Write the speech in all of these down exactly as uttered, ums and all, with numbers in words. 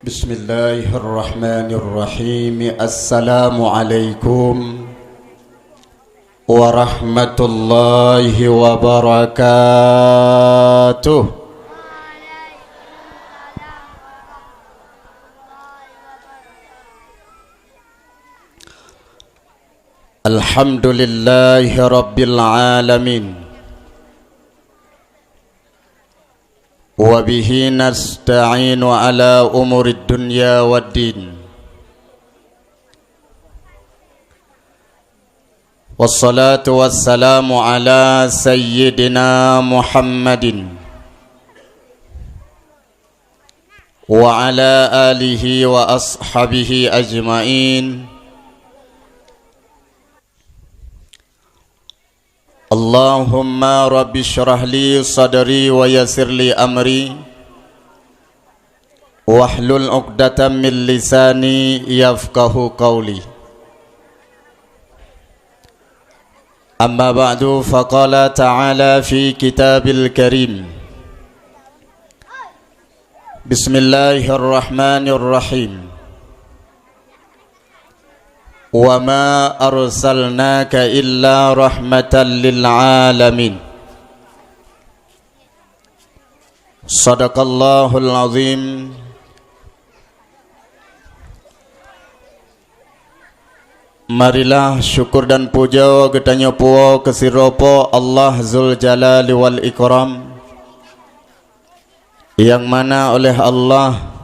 Bismillahirrahmanirrahim. Assalamualaikum warahmatullahi wabarakatuh. Alhamdulillahi rabbil alamin. Wa bihi nasta'inu ala umurid dunya waddin. Wassalatu wassalamu ala sayyidina Muhammadin wa ala alihi wa ashabihi ajmain. Allahumma rabbi syrah li sadri wa yassir li amri, wahlul uqdatam min lisani yafqahu qawli. Amma ba'du, faqala ta'ala fi kitabil karim. Bismillahirrahmanirrahim. Wa ma arsalnaka illa rahmatan lil alamin. Sadaqallahul azim. Marilah syukur dan puja geutanyoe puwoe keu sidroe Po Allah Zul Jalali wal Ikram, nyang mana oleh Allah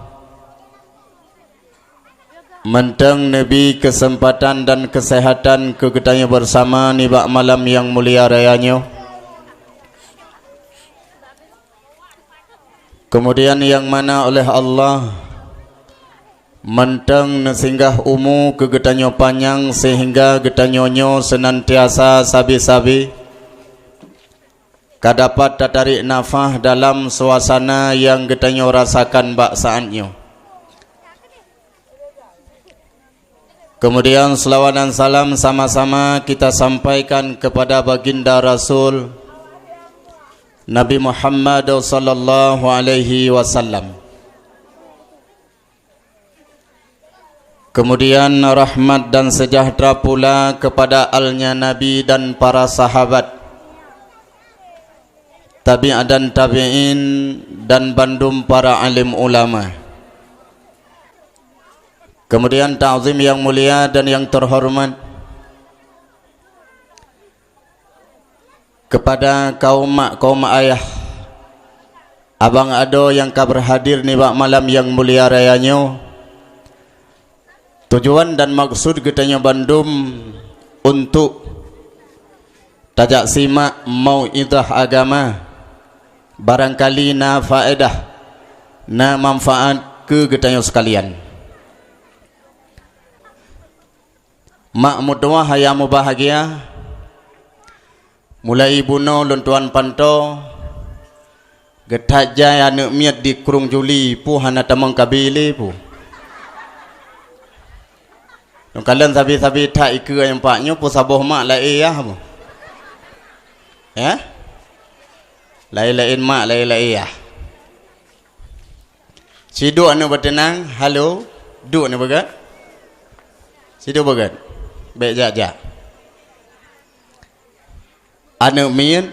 mantong neubi keuseumpatan dan keuseuhatan keu geutanyoe beusama nibak malam nyang mulia raya nyoe. Keumudian nyang mana oleh Allah mantong neusinggah umu keu geutanyoe panyang seuhingga geutanyoe nyoe seunantiasa sabe-sabe ka dapat tatarék nafah dalam suasana nyang geutanyoe rasakan bak saát nyoe. Keumudian, seulaweuet dan salam sama-sama kita sampaikan keupada Baginda Rasul Nabi Muhammad sallallahu alaihi wasallam. Keumudian, rahmat dan seujahteura pula keupada alnya Nabi dan para sahabat, tabi' dan tabi'in, dan bandum para alim ulama. Keumudian, takzim nyang mulia dan nyang teuhoreumat keupada kaum mak, kaum ayah, abang adoe nyang ka beuhadir nibak malam nyang mulia raya nyoe. Tujuan dan maksud geutanyoe bandum untuk tajak simak mau'izah agama, barangkali na faedah, na manfaat keu geutanyoe seukalian. Mak meutuwah nyang mubahgia, mulai bunoe lôn tuan pantoe, geuthat jai aneuëk miet di Krueng Juli, peue hana tamong ka bi lé peue. Lôn kalon sabe-sabe that ikeue nyang pat nyoe, peue saboh mak laén yah peue. Ya? Laén-laén mak, laén-laén yah. Siduek aneuëk beuteunang, halo, duek aneuëk beugét. Siduek beugét. Bék jak-jak. Aneuëk miet,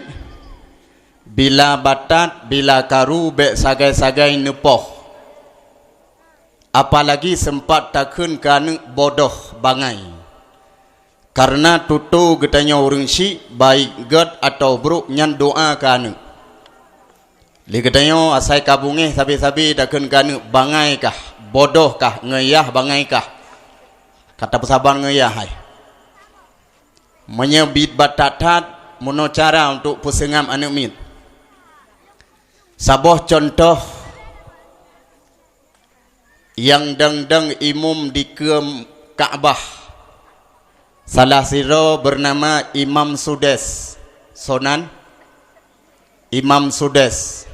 bila batat, bila karu, bék sagai-sagai neupoh. Apalagi seumpat takheun keu aneuëk bodoh bangai. Kareuna tutoe geutanyoe ureuëng syiek, baik gét atawa brok, nyan doá keu aneuëk. Lé geutanyoe asai ka beungéh sabe-sabe takheun keu aneuëk bangai kah, bodoh kah, ngon yah bangai kah. Ka tapeusaban ngon yah hai. Meunyoe biet batat that, meunoe cara untuk peuseungab aneuëk miet. Saboh cuntoh, nyang dong-dong imum dikeue Ka'bah. Salah sidroe beunama Imam Sudes. Soe nan? Imam Sudes.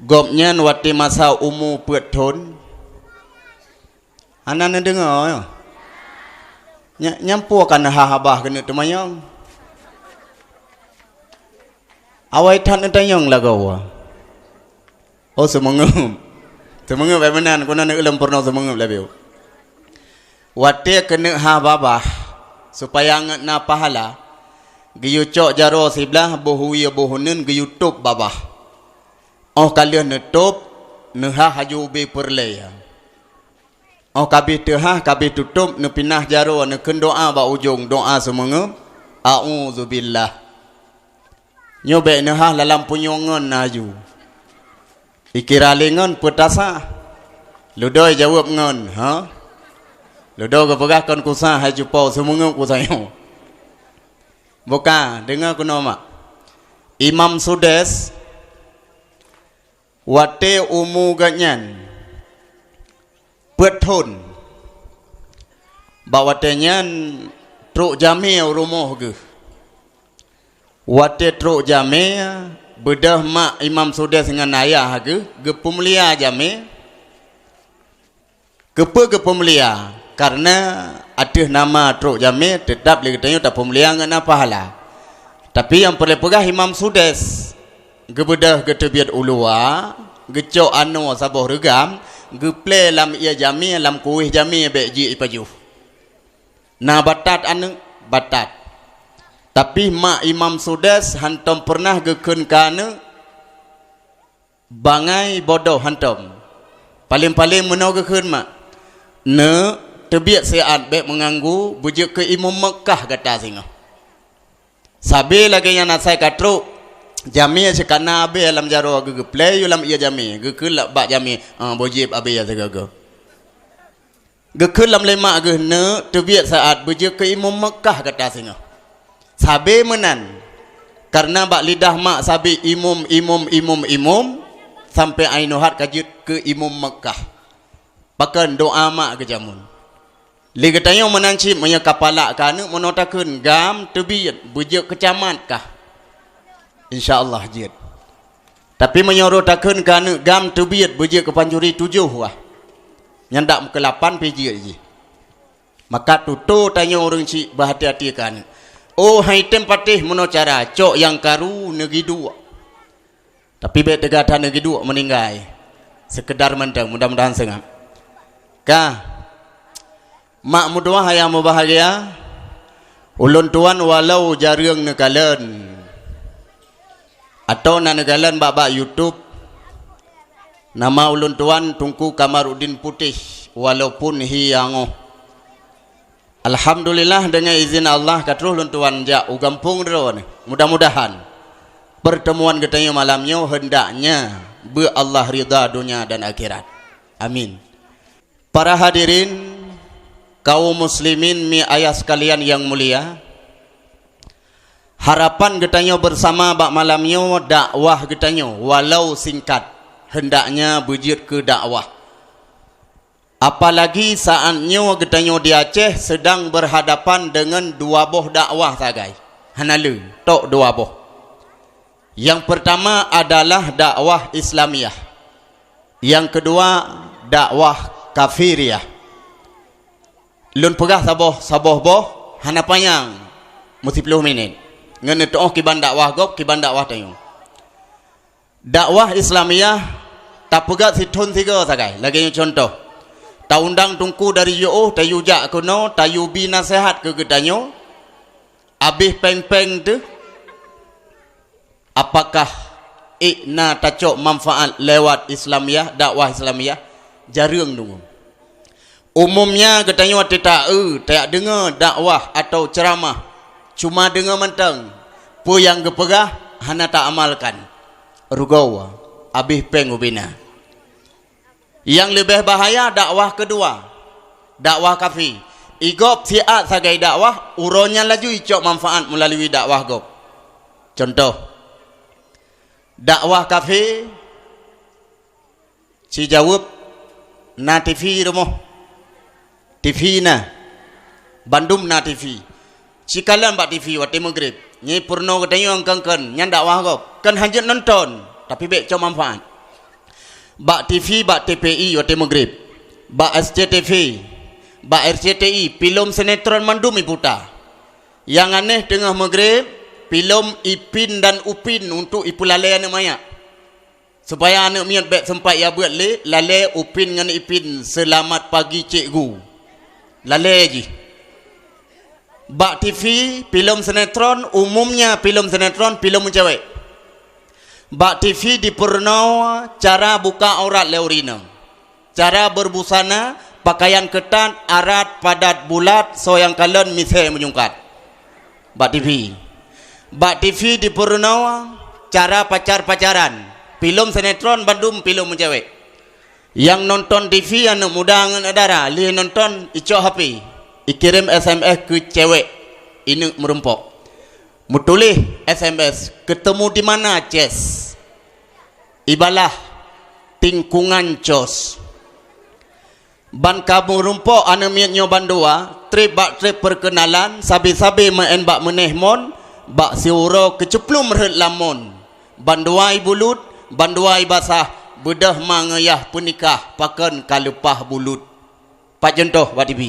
Gobnyan watée masa umu peuet thon, hana neudeungoe nyoe. Nya-, nyang peue ka neuhah babah keuneuk teumanyong. Awai that neutanyong lagoe. Oh, seumeungeuem. Seumeungeup bak meunan, keunan ulôn peurunoe seumeungeup laju. Watée keuneuk ha babah, supaya ngon na pahala, geuyue cok jaroe siblah, boh wie boh uneuen geuyue tôb babah. Óh ka lheueh neutôb, neuhah laju ubé peureulée. Óh ka abéh teuhah, ka abéh tutôb, neupinah jaroe, neukheun doá bak ujong, doá seumeungeup, "A'udzubillah." Nyoe bék neuhah lam punyueng ngon na laju. Ikira lé ngon peutasa. Ludoe jaweueb ngon, ha? Ludoe geupeugah kon kusa hai cupo seumeungeup kusa nyoe. Buka, deungoe keunoe mak. Imam Sudes, watée umu geuhnyan peuet thon, bak watée nyan trok jamé u rumoh geuh. Watée trok jamé, beudôh mak Imam Sudes ngon ayah geuh geupeumulia jamé. Keupeue geupeumulia? Kareuna ateueh nama trok jamé teutab lé geutanyoe tapeumulia ngon na pahala. Tapi nyang peureulée peugah Imam Sudes, geubeudôh geuteubiet u luwa, geucok anoe saboh reugam, geuplée lam ié jamé, lam kuweh jamé bék jeuet ipajoh. Na batat aneuëk, batat. Tapi mak Imam Sudes hantom peureunah geukheun keu aneuëk, bangai bodoh hantom. Paleng-paleng meunoe geukheun mak, "Neuk, teubiet siat bék meuganggu, beujeuet keu imum Meukah gata singoh." Sabe lagée nyan asai ka trok, jamé sikana abée lam jaroe geuh geuplée yue lam ié jamé, geukheun bak jamé, "Ah, boh jieb abée sigoe-goe." Geukheun lam lemak geuh, "Neuk, teubiet siat beujeuet keu imum Meukah gata singoh." Sabe meunan, kareuna bak lidah mak sabe imum, imum, imum, imum, sampoe ainoe hat ka jeuet keu imum Meukah. Pakon doá mak geujameun. Lé geutanyoe meunan cit meunyoe ka palak keu aneuëk meunoe takheun, "Gam teubiet beujeuet keu camat kah?" Insya Allah jeuet. Tapi meunyoe roh takheun keu aneuëk, "Gam teubiet beujeuet keu pancuri tujoh wah." Nyan dak meukeulapan pih jeuet jih. Maka tutoe tanyoe ureuëng cit beuhati-hati keu aneuëk. Oh, hai tem patéh meunoe cara, cok nyang karu neugiduek. Tapi bék teuga that neugiduek meuninggai. Seukeudar mantong, mudah-mudahan seungab. Ka. Mak meutuwah ayah mubahgia, ulôn tuan walau jareueng neukalon. Atau na neukalon bak-bak YouTube, nama ulôn tuan Teungku Kamaruddin Putéh, walaupun hi angoh. Alhamdulillah, deungon izin Allah ka troh lôn tuan jak u gampông droeneuh. Mudah-mudahan pertemuan geutanyoe malam nyoe hendaknya beu Allah ridha donya dan akhirat. Amin. Para hadirin, kaum muslimin mi ayah sekalian yang mulia, harapan geutanyoe bersama bak malam nyoe dakwah geutanyoe walau singkat hendaknya beujeuet keu dakwah. Apalagi saat nyoe geutanyoe di Aceh sedang berhadapan dengan dua boh dakwah sagai. Hana le, tok dua boh. Yang pertama adalah dakwah Islamiyah. Yang kedua, dakwah kafiriyah. Lôn peugah saboh, saboh boh, hana panyang, meusiploh minit. Ngon neutuoh kiban dakwah gob, kiban dakwah tanyoe. Dakwah Islamiyah tapeugét sithon sigoe sagai, lagée nyoe cuntoh. Taundang teungku dari jiôh, tayue jak keunoe, tayue bi naseuhat keu geutanyoe. Abéh péng-péng teuh, apakah ék na tacok manfaat lewat Islamiyah, dakwah Islamiyah? Jareueng deungoe. Umumnya geutanyoe watée ta-eu, tadeungoe dakwah atawa ceuramah, cuma deungoe mantong, peue nyang geupeugah hana taamalkan. Rugoe, abéh péng ubena. Nyang leubeh bahaya dakwah keudua, dakwah kafé. Igob siat sagai dakwah, uroe nyan laju icok manfaat meulalui dakwah gob. Cuntoh, dakwah kafé, sijaweueb na TV rumoh. TV na. Bandum na TV. Cikalon bak TV watée meugreb. Nyan peurunoe geutanyoe kon-kon, nyan dakwah gob. Kon hanjeuet nonton, tapi bék cok manfaat. Bak TV, bak TPI watée meugreb. Bak SCTV, bak RCTI, pilom sinetron mandum iputa. Nyang aneh teungoh meugreb, pilom Ipin dan Upin untuk ipeulalée aneuëk manyak. Supaya aneuk miet bék seumpat ya beuet lé, lalée Upin ngon Ipin, "Selamat pagi, Cikgu." Lalée jih. Bak T V, filem sinetron, umumnya filem sinetron, filem meucewek. Bak T V dipeurunoe cara buka aurat lé ureueng inong. Cara berbusana, pakaian keutat, arat, padat, bulat, soe nyang kalon, misée, meujungkat. Bak T V. Bak T V dipeurunoe cara pacar-pacaran. Filem sinetron bandum filem meucewek. Nyang nonton T V aneuk muda ngon dara, lheueh nonton icok H P, ikirém S M S keu cewek, ineuk meurumpok. Meutuléh S M S, "Ketemu di mana, Ces?" Ibalah, "Tingkungan, Cos." Ban ka meurumpok aneuk miet nyoe bandua, treb bak treb peurkeunalan, sabe-sabe meu'en bak meunéh mon, bak siuroe keuceuplum rhot lam mon. Bandua ibulut, bandua ibasah, beudôh ma ngon yah peunikah, pakon ka leupah bulut. Pat cuntoh bak T V.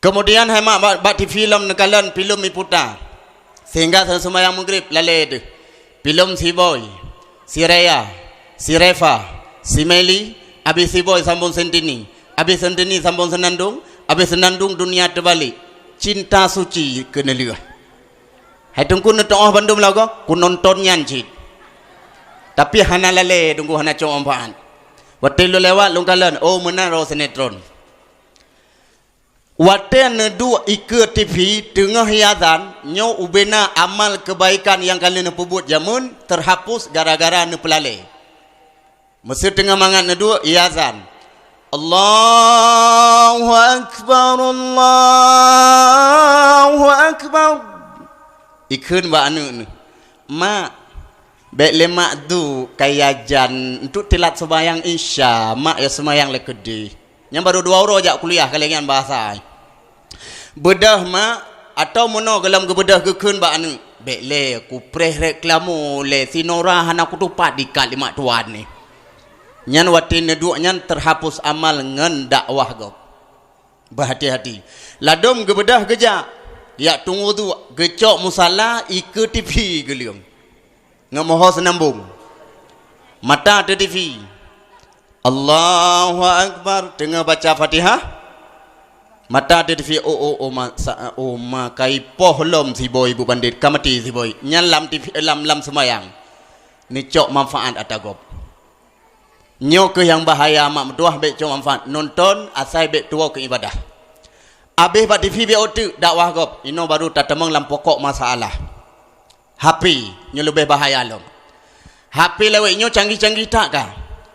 Keumudian hai mak bak, bak T V lom neukalon filem iputa, sehingga seumayang Maghrib lalée deuh. Filem si Boy, si Raya, si Reva, si Meli, abéh si Boy sambong Sentini, abéh Sentini sambong Senandung, abéh Senandung Dunia Terbalik, Cinta Suci keuneulheueh. Hai Teungku neutuoh bandum lagoe, kunonton nyan cit. Tapi hana lalée, Teungku, hana cok manfaat. Watée lôn lewat, lôn kalon, oh, meunan roh sinetron. Watée neuduek ikeue T V teungoh iazan, nyoe ubena amal keubaikan nyang ka lheueh neupeubuet jameun teuhapus gara-gara neupeulalée. Meuseu teungoh mangat neuduek iazan, "Allahu Akbar, Allahu Akbar." Ikheun bak aneuk neuh, "Mak, bék lé mak duek kaya jan, untuk teulat seumayang Isya, mak ya seumayang lé keudeh." Nyan barô dua uroe jak kuliah, ka lheueh nyan bahasa. "Beudôh, Mak, atau meunoe gohlom geubeudôh," geukheun bak aneuk. "Bék lé, kupreh rek keulamu lé, si Nora hana kutupat dikat lé mak tuan nyoe." Nyan watée neuduek nyan teuhapus amal ngon dakwah gob. Beuhati-hati. Ladôm geubeudôh geujak, jak tueng uduk, geucok musala, ikeue T V geuleueng. Ngon moho seunambong. Mata ateueh T V. Allahu Akbar, teungoh baca Fatihah. Mata ateueh T V, oh, oh, oh, ma, sa, oh, ma, ka ipoh lom si Boy bu bandét, ka maté si Boy. Nyan lam T V, lam, lam seumayang. Neucok manfaat ata gob. Nyoe kheueh nyang bahaya, mak meutuah, bék cok manfaat. Nonton, asai bék tuwoe keu ibadah. Abéh bak T V bék ôk teuk dakwah gob. Inoe barô tatamong lam pokok masalah. H P nyoe leubeh bahaya lom. H P lawét nyoe canggih-canggih that ka.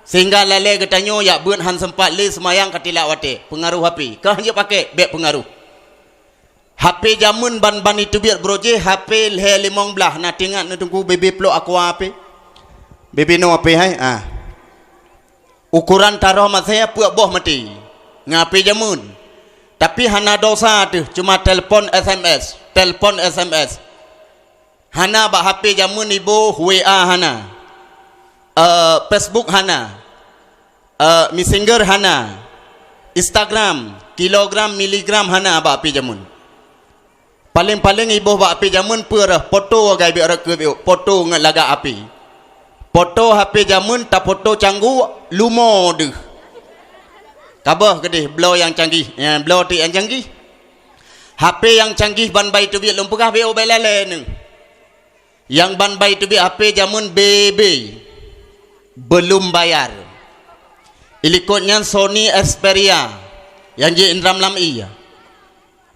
Sehingga lalée geutanyoe jak beuet han seumpat lé seumayang ka tilak watée. Peungaroh H P. Kah jeuet pakék, bék peungaroh. H P jameun ban, ban iteubiet brojéh, H P lhée limong blaih, na teuingat neuh Teungku, bebe plôk aqua H P? Bebe noe H P hai, ah. Ukoran taroh maséh peuet boh maté. Ngon H P jameun. Tapi hana dosa teuh, cuma telepon S M S, telepon S M S. Hana bak H P jameun iboh, W A hana. Eh, Facebook hana. Eh, Messenger hana. Instagram, kilogram, miligram hana bak H P jameun. Paléng-paléng iboh bak H P jameun peue reuh, foto agak biek reuh keu biek, foto ngon lagak H P. Foto H P jameun tafoto cangguk, lumo deuh. Ka boh keudeh bloe nyang canggih, eh, bloe tiek nyang canggih. H P nyang canggih ban bai teubiet lôn peugah bék bék lalée neuh. Nyang ban bai teubiet H P jameun B B, belum bayar. Ilikot nyan Sony Xperia, nyang jih indram lam ie.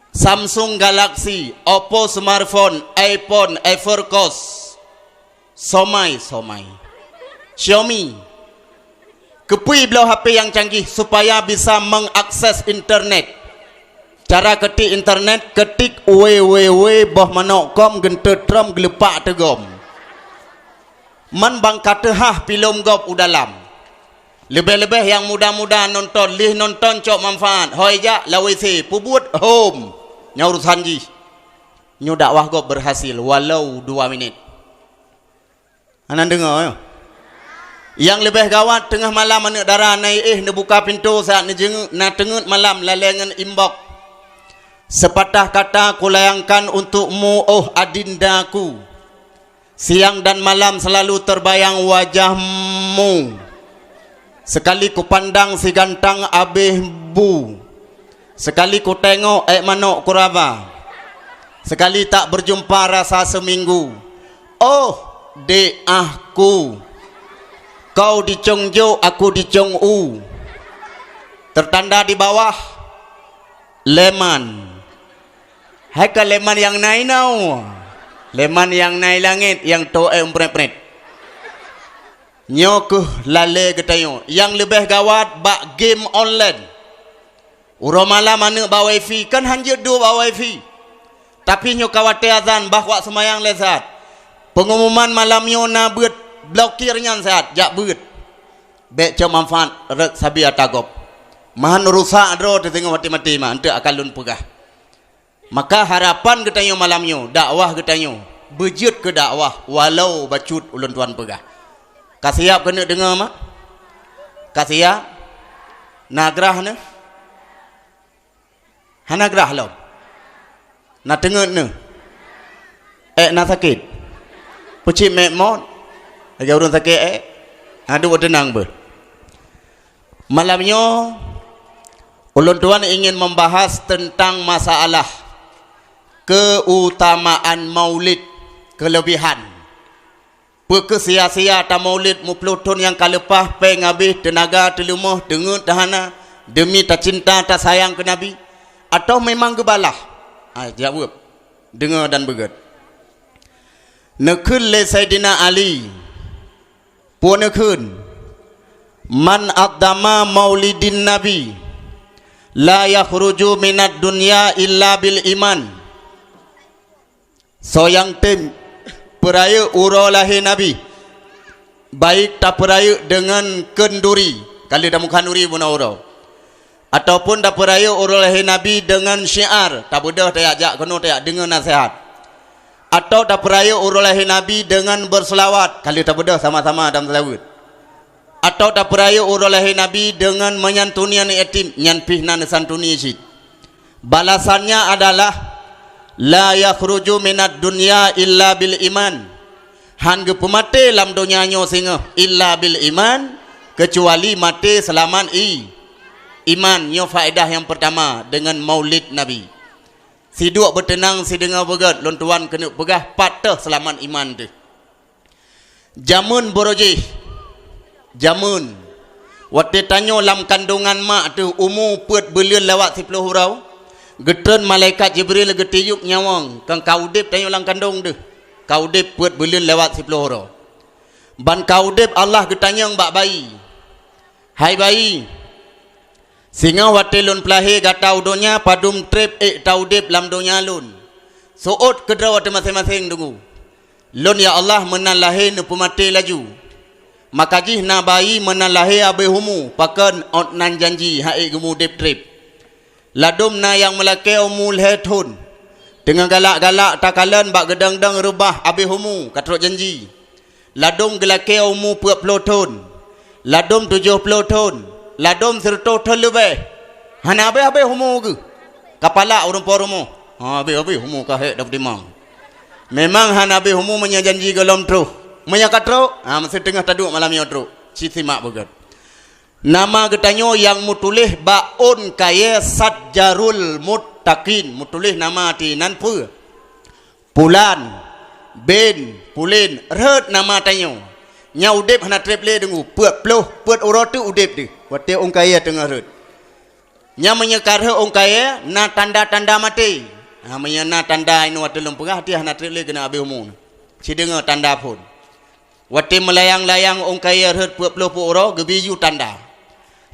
Samsung Galaxy, Oppo smartphone, iPhone, Ivory Coast, Somai, Somai, Xiaomi. Keupeue bloe H P nyang canggih? Supaya bisa mengakses internet. Cara ketik internet, ketik www boh manok com, geuntôt trom, geulupak teugom. Man ban ka teuhah filem gob u dalam. Leubeh-leubeh nyang muda-muda nonton, lheueh nonton cok manfaat, hôi jak lam W C, peubuet hom. Nyan urusan jih. Nyoe dakwah gob berhasil walau dua minit. Hana deungoe, nyoe. Nyang leubeh gawat, teungoh malam aneuk dara na éh neubuka pintoe saat neujeungeuk, na teungeut malam lalée ngon inbox. Sepatah kata kulayangkan untukmu, oh adindaku. Siang dan malam selalu terbayang wajahmu. Sekali kupandang si gantang abéh bu. Sekali kutengok ék manok kuraba. Sekali tak berjumpa rasa seminggu. Oh, dek ahku. Kau di cong jok, aku di cong u. Tertanda di bawah, leman. Hai ka leman nyang na inoe. Leman nyang na i langét nyang toe umpret-pret. Nyoe keuh lalé geutanyoe nyang leubeh gawat bak game online. Uroe malam aneuk bak wifi, kan hanjeuet duek bak wifi. Tapi nyoe ka watée azan, bah wak seumayang lé saat. Pengumuman malam nyoe na beuet, blokir nyan saat, jak beuet. Bék cok manfaat rot sabe ata gob. Mahan rusak droe teuh singoh maté-maté ma, eunteuk akan lôn peugah. Maka harapan geutanyoe malam nyoe, dakwah geutanyoe, beujeuet keu dakwah walau bacut ulôn tuan peugah. Ka siap keuneuk deungoe ma? Ka siap? Na grah neuh? Hana grah lom? Na teungeut neuh? Ék na sakét? Peucit mék mot? Lagée ureuëng sakét ék? Hana duek teunang beuh. Malam nyoe, ulôn tuan ingin membahas tentang masalah keutamaan maulid, kelebihan. Peu kheueh sia-sia tamaulid muploh thon nyang ka leupah, péng habéh, teunaga teuleumoh, teungeut teuhana, deumi tacinta tasayang keu Nabi, atawa memang geubalah? Hai, jaweueb, deungoe dan beugét. Neukheun lé Saidina Ali, Peue neukheun, "Man addama maulidin Nabi, la yakhruju minad dunya illa bil iman." Soe nyang tem peurayeuk uroe lahé Nabi, baik tapeurayeuk deungon kheun duri, ka lheueh tamuka duri bunoe uroe, ataupun tapeurayeuk uroe lahé Nabi deungon syiar, tabeudôh tajak-jak keunoe tajak deungoe naseuhat, atawa tapeurayeuk uroe lahé Nabi deungon beuseulawat, ka lheueh tabeudôh sama-sama dan seulaweuet, atawa tapeurayeuk uroe lahé Nabi deungon menyantuni aneuk yatim, nyan pih na neusantuni cit. Balasannya adalah, "La yakhruju minad dunya illa bil iman." Han geupeumaté lam donya nyoe singoh illa bil iman, keucuali maté seulamat i-, iman. Nyoe faedah nyang peurtama deungon maulid Nabi. Siduek beuteunang sideungoe beugét, lôn tuan keuneuk peugah pat teuh seulamat iman teuh. Jameun beurojih, jameun watée tanyoe lam kandongan mak teuh umu peuet buleuen lewat siploh uroe, geutreun malaikat Jibril geutiyueb nyawöng, kon ka udeb tanyoe lam kandong deuh, ka udeb peuet buleuen lewat siploh uroe. Ban ka udeb Allah geutanyong bak bayi, "Hai bayi, singoh watée lôn peulahé gata u donya, padum treb ék taudeb lam donya lôn?" Seuôt keudroe teuh maséng-maséng deungoe, "Lôn, ya Allah, meunan lahé neupeumaté laju." Maka jih na bayi meunan lahé habéh umu, pakon ôt nan janji han ék geumudeb treb. Ladôm na nyang meulakée umu lhée thon, teungoh galak-galak takalon bak geudong-dong reubah habéh umu ka trok janji. Ladôm geulakée umu peuet ploh thon, ladôm tujoh ploh thon, ladôm sireutôh thon leubeh. Hana habéh-habéh umu geuh. Ka palak ureuëng po rumoh. Ha, habéh-habéh umu ka hék dapeutimang. Memang hana habéh umu meunyoe janji gohlom troh. Meunyoe ka trok, ha, meuseue teungoh taduek malam nyoe trok. Cit simak beugét. Nama geutanyoe nyang meutuléh bak ôn kayée Satjarul Muttaqin, meutuléh nama ti nan peue? Pulan bin Pulen, rhot nama tanyoe. Nyan udeb hana treb lé deungoe, peuet ploh, peuet uroe teuk udeb deuh, watée ôn kayée teungoh rhot. Nyan meunyoe ka rhot ôn kayée, na tanda-tanda maté. Ha, meunyoe na tanda inoe watée lôn peugah, tiah hana treb lé keuneuk habéh umu. Sideungoe tanda phon. Watée meulayang-layang ôn kayée rhot peuet ploh peuet uroe, geubri ju tanda.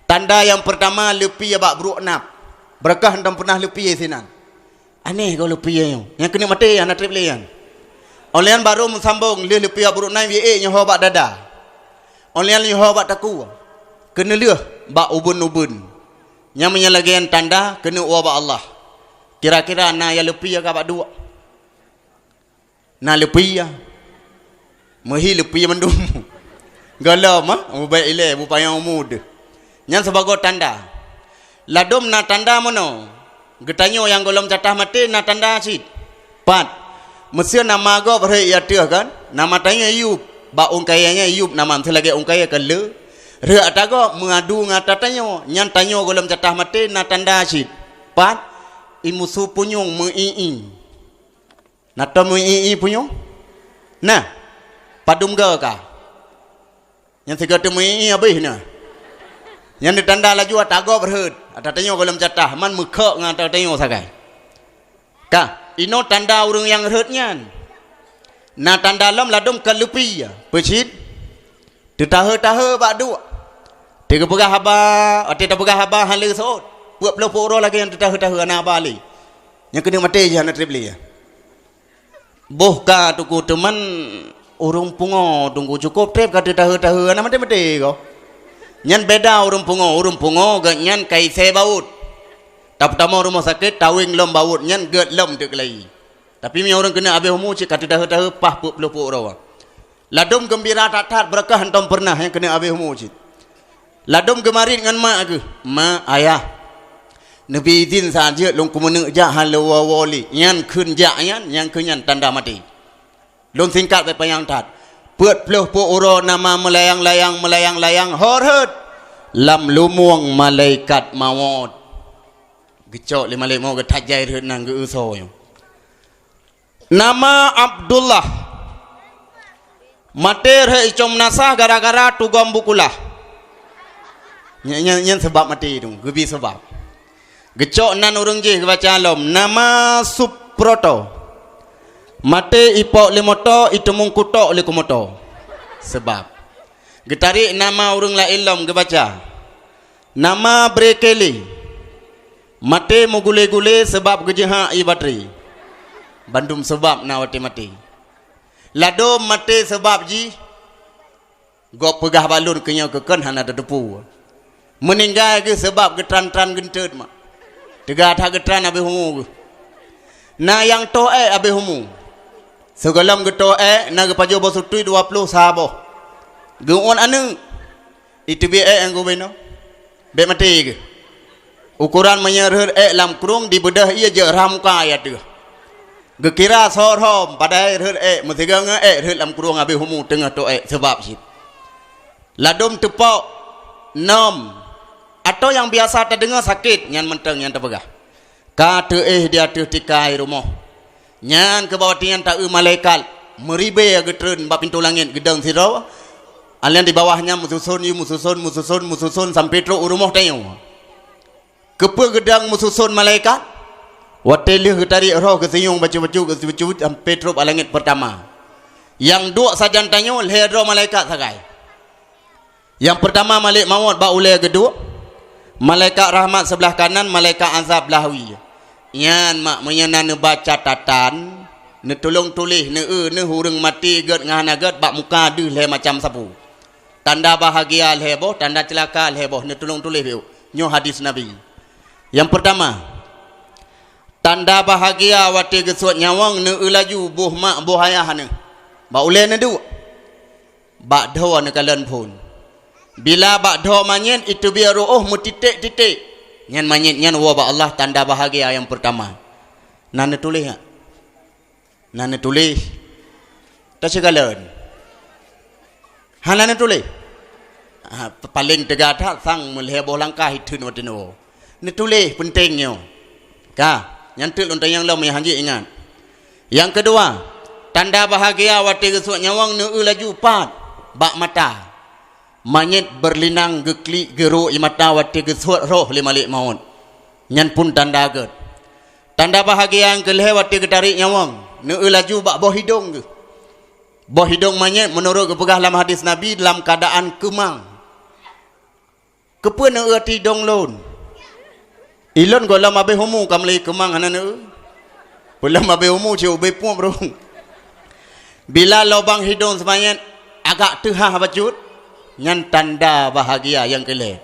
Tanda nyang peurtama, leupie bak bruek nab. Beureukat hantom peunah leupie sinan. Aneh goe leupie nyoe. Nyang keuneuk maté hana treb lé nyan. Óh lheueh nyan barô meusambong, lheueh leupie bak bruek nab, wie ék nyoe ho bak dada. Óh lheueh nyan nyoe ho bak takue. Keuneuk lheueh bak ubeuen-ubeuen. Nyan meunyoe lagée nyan tanda keuneuk woe bak Allah. Kira-kira na nyang leupie ka bak duek? Na leupie, meuhi leupie mandum. Gohlom, ha? Ubak ilée, bupanyang umu deuh. Nyan sibagoe tanda. Ladôm na tanda meunoe. Geutanyoe nyang gohlom catah maté na tanda cit. Pat. Meusé nama gob rhot ateueh kan? Nama tanyoe Ayub. Bak ôn kayèe nyan Ayub nama, meusé lagèe ôn kayèe kan le. Rhot ata gob meuadu ngon ata tanyoe. Nyan tanyoe gohlom catah maté na tanda cit. Pat? Imusu punyueng meu-i-i. Na tom meu-i-i punyueng? Nah. Padum goe ka? Nyang sigoe teumui habéh na. Nyan neutanda laju ata gob rhot, ata tanyoe gohlom catah, man meukhok ngon ata tanyoe sagai. Ka, inoe tanda ureuëng nyang rhot nyan. Na tanda lom ladôm ka leupie, peucit. Teutahe-tahe bak duek. Teupeugah haba, watée tapeugah haba hana le sot. Peuet ploh peuet uroe lagée nyang teutahe-tahe hana haba le. Nyang keuneuk maté jih hana treb le. Boh ka teungku teuman ureuëng pungo teungku cukôp treb ka teutahe-tahe hana maté-maté goe. Nyan beda ureuëng pungo, ureuëng pungo geuh nyan ka isé baut. Tapeutamong rumoh sakét taweng lom baut nyan geuet lom teuk keulayi. Tapi meunyoe ureuëng keuneuk habéh umu cit ka teutahe-tahe paih peuet ploh peuet uroe. Ladôm geumbira that-that beureukat hantom peureunah nyang keuneuk habéh umu cit. Ladôm geumarit ngon mak geuh, "Mak, ayah, neubi idhin saát jeuet lôn keumeuneuek jak hana lôn woe-woe lé." Nyan kheun jak nyan, nyang kheun nyan tanda maté. Lôn singkat bék panyang that. Peuet ploh peuet uroe nama meulayang-layang, meulayang-layang ho rhot lam lumueng malaikat mawöt. Geucok lé malaikat mawöt geutajai rhot nan geu-eu soe nyoe. Nama Abdullah. Maté rhot icong meunasah gara-gara tugom bukulah. Nyan, nyan, nyan seubab maté tu, geubi seubab. Geucok nan ureuëng jih geubaca lom, nama Suproto. Maté ipok lé moto, iteumong kutok lé kumoto. Seubab. Geutarék nama ureuëng laén lom geubaca. Nama Brekeli. Maté meugulé-gulé seubab geujeuhak ie batré. Bandum seubab na watée maté. Ladôm maté seubab jih, gob peugah bak lôn keu nyoe keu kon hana tateupeue. Meuninggai geuh seubab geutran-tran geunteut mak. Teuga that geutran habéh umu geuh. Na nyang toh ék habéh umu. Sigohlom geutoh ék na geupajoh boh sutui dua ploh saboh. Geuuet aneuëk. Iteubiet ék nyang geubeunöh, bék maté geuh. Ukoran meunyoe rhot ék lam krueng dibeudôh ié jeuet rhah muka ié ateueh. Geukira soe rhom padahai rhot ék meusigoe ngon ék rhot lam krueng habéh umu teungoh toh ék seubab cit. Ladôm teupok, nöm, atawa nyang biasa tadeungoe sakét nyan mantong nyang tapeugah. Ka teuéh di ateueh tikai rumoh. Nyan keuh bak watée nyan ta-eu malaikat meuribée geutreun bak pintoe langét geudong sidroe. Aleueng di bawah nyan meususon, yue meususon, meususon, meususon sampoe trok u rumoh tanyoe. Keupeue geudong meususon malaikat? Watée lheueh geutarék roh geusiyueng bacut-bacut, geusiyueng bacut sampoe trok bak langét peurtama. Nyang duek sajan tanyoe lhée droe malaikat sagai. Nyang peurtama malek mawöt bak ulée geuduek, malaikat rahmat seublah kanan, malaikat azab blah wie. Nyan mak meunyoe na neuba catatan, neutulông tuléh, neueu neuh ureuëng maté gét ngon hana gét bak muka deuh lhée macam sapeue. Tanda bahagia lhée boh, tanda ceulaka lhée boh, neutulông tuléh bék. Nyoe hadis Nabi. Nyang peurtama, tanda bahagia watée geusuet nyawöng neueu laju boh mak boh ayah neuh. Bak ulée neuduek. Bak dhoe neukalon phon. Bila bak dhoe manyét iteubiet reuôh meutiték-titék, nyan manyét nyan woe bak Allah tanda bahagia nyang peurtama. Na neutuléh nyak? Na neutuléh. Teusikalon. Hana neutuléh. Ha, paléng teuga that sang meulhée boh langkah itheun watée neuwoe. Neutuléh peunteng nyoe. Ka, nyan teuk lôn tanyong lom nyang hanjeuet ingat. Nyang keudua, tanda bahagia watée geusuet nyawöng neueu laju pat bak mata. Manyét beurlinang geuklik geurok ie mata watée geusuet roh lé malek mawöt. Nyan pun tanda gét. Tanda bahagia nyang keulhée watée geutarék nyawöng neueu laju bak boh hidong geuh. Boh hidong manyét meunurot geupeugah lam hadis Nabi lam keuadaan keumang. Keupeue neueu ati dong lôn? Ilôn gohlom abéh umu ka meulé keumang hana neueu. Peulom abéh umu cit ubé pueb rhung. Bila lubang hidong seumanyét agak teuhah bacut, nyan tanda bahagia nyang keulhée.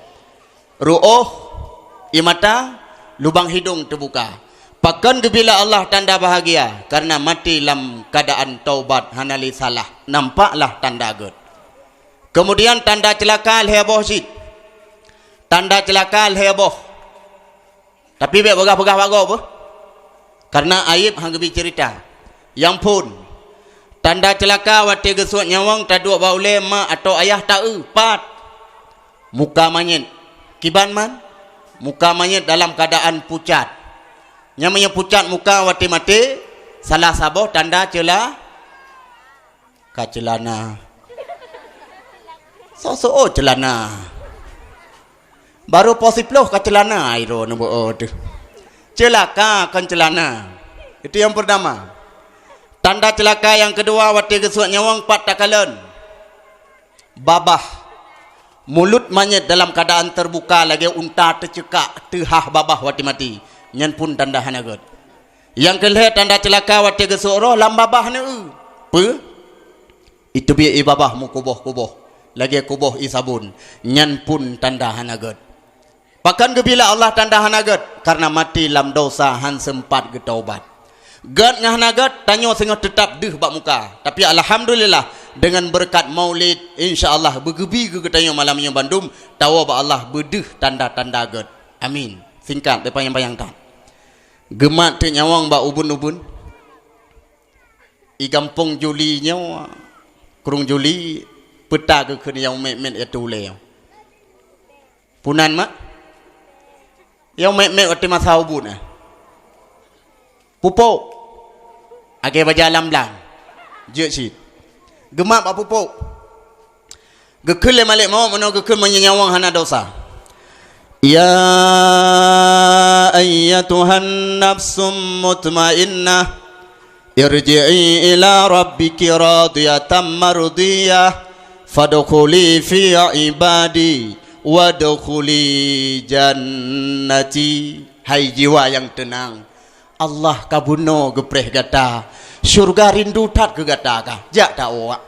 Reuôh, ie mata, lubang hidong teubuka. Pakon geubila Allah tanda bahagia? Kareuna maté lam keuadaan taubat hana lé salah. Nampaklah tanda gét. Keumudian tanda ceulaka lhée boh cit. Tanda ceulaka lhée boh. Tapi bék peugah-peugah bak gob beuh. Kareuna ayéb han geubi ceurita. Nyang phon. Tanda ceulaka watée geusuet nyawöng taduek bak ulée mak atau ayah taeu, pat. Muka manyét. Kiban man? Muka manyét dalam keuadaan pucat. Nyang meunyoe pucat muka watée maté, salah saboh tanda ceula-, ka ceulana. Soe-soe, oh, ceulana. Baru poh siploh ka ceulana, ai droe neuboh teuh. Ceulaka kon ceulana. Itu nyang pertama. Tanda ceulaka nyang keudua, watée geusuet nyawöng pat takalon. Babah. Mulut manyét dalam keuadaan teubuka lagée unta teuceukak teuhah babah watée maté. Nyan phon tanda hana gét. Nyang keu lhée tanda ceulaka watée geusuet roh lam babah neu. Peue? Iteubiet ié babah meukuboh-kuboh, lagée kuboh ié sabon, nyan phon tanda hana gét. Pakon geubilak Allah tanda hana gét? Kareuna maté lam dosa, han seumpat geutaubat. Gét ngon hana gét, tanyoe singoh teutab deuh bak muka. Tapi alhamdulillah, deungon beureukat maulid, insya Allah beugeubi keu geutanyoe malam nyoe bandum, tawoe bak Allah beudeuh tanda-tanda gét. Amin. Singkat, beupanyang-panyang that. Geumat teuk nyawöng bak ubun-ubun. I gampông Juli nyoe, krueng Juli, peue geukheun nyang mét-mét ateueh ulée nyoe. Punan mak? Nyang mét-mét watée masa ubun, eh. Pupuk. Agée baja lam blang. Jeuet cit. Geumat bak pupuk. Geukheun lé malaikat maut, meunoe geukheun meunyoe nyawöng hana dosa. Ya ayyatuhan nafsum mutmainnah, irji'i ila rabbiki radiyatan mardiyah, fadkhuli fi ibadi, wadkhuli jannati. Hai jiwa nyang teunang, Allah ka bunoe geupreh gata. Syeuruga rindu that keu gata ka. Jak tawoe.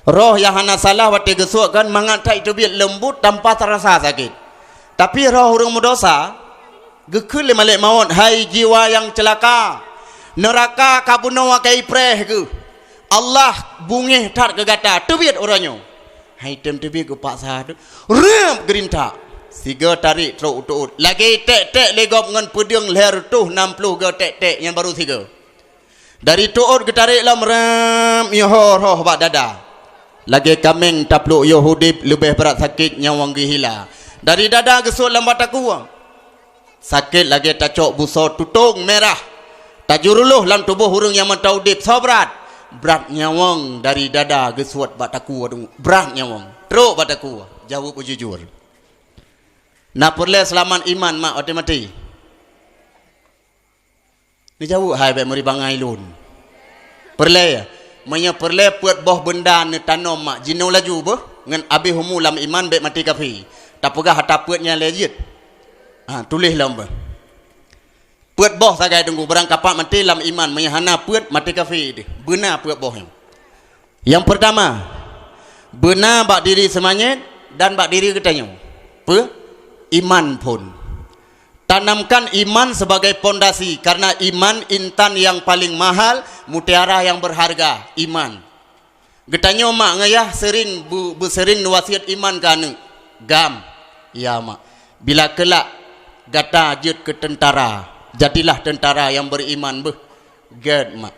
Roh nyang hana salah watée geusuet kan mangat that teubiet leumbut tanpa teurasa sakét. Tapi roh ureuëng meudosa, geukheun lé malaikat maut, "Hai jiwa nyang ceulaka, neuraka ka bunoe ka ipreh geuh. Allah beungéh that keu gata, teubiet uroe nyoe." Hai tem teubiet geupaksa teuh. Reuep geurintak. Sigoe tarék trok u teuôt. Lagée iték-ték lé gob ngon peudeueng lhée reutôh nam ploh goe ték-ték nyan barô sigoe. Dari teuôt geutarék lom reuep yoh roh bak dada. Lagée kaméng tapluek yoh udeb leubeh brat sakét nyawöng geuhila. Dari dada geusuet lam bak takue. Sakét lagée tacok busoe tutong mirah. Tajurulôh lam tuboh ureuëng nyang mantong udeb, soe brat? Brat nyawöng dari dada geusuet bak takue deungoe. Brat nyawöng. Trok bak takue. Jaweueb beujujur. Na peureulée seulamat iman mak watée maté? Neujaweueb hai bék meuri bangai lôn. Peureulée, meunyoe peureulée peuet boh beunda neutanom mak jinoe laju beuh ngon abéh umu lam iman bék maté kafé. Tapeugah ata peuet nyan lé jeuet. Ha, tuléh lom beuh. Peuet boh sagai teungku, barang kapat maté lam iman, meunyoe hana peuet maté kafé deuh. Beuna peuet boh nyoe. Nyang peurtama, beuna bak diri seumanyét dan bak diri geutanyoe. Peue? Iman phon. Tanamkan iman sebagai pondasi, karena iman intan yang paling mahal, mutiara yang berharga, iman. Geutanyoe mak ngon yah seuring bu-, beuseuring neuwasiet iman keu aneuëk. Gam, ya mak, bila keulak gata jeuet keu teuntara, jadilah teuntara nyang beriman beuh. Gét mak.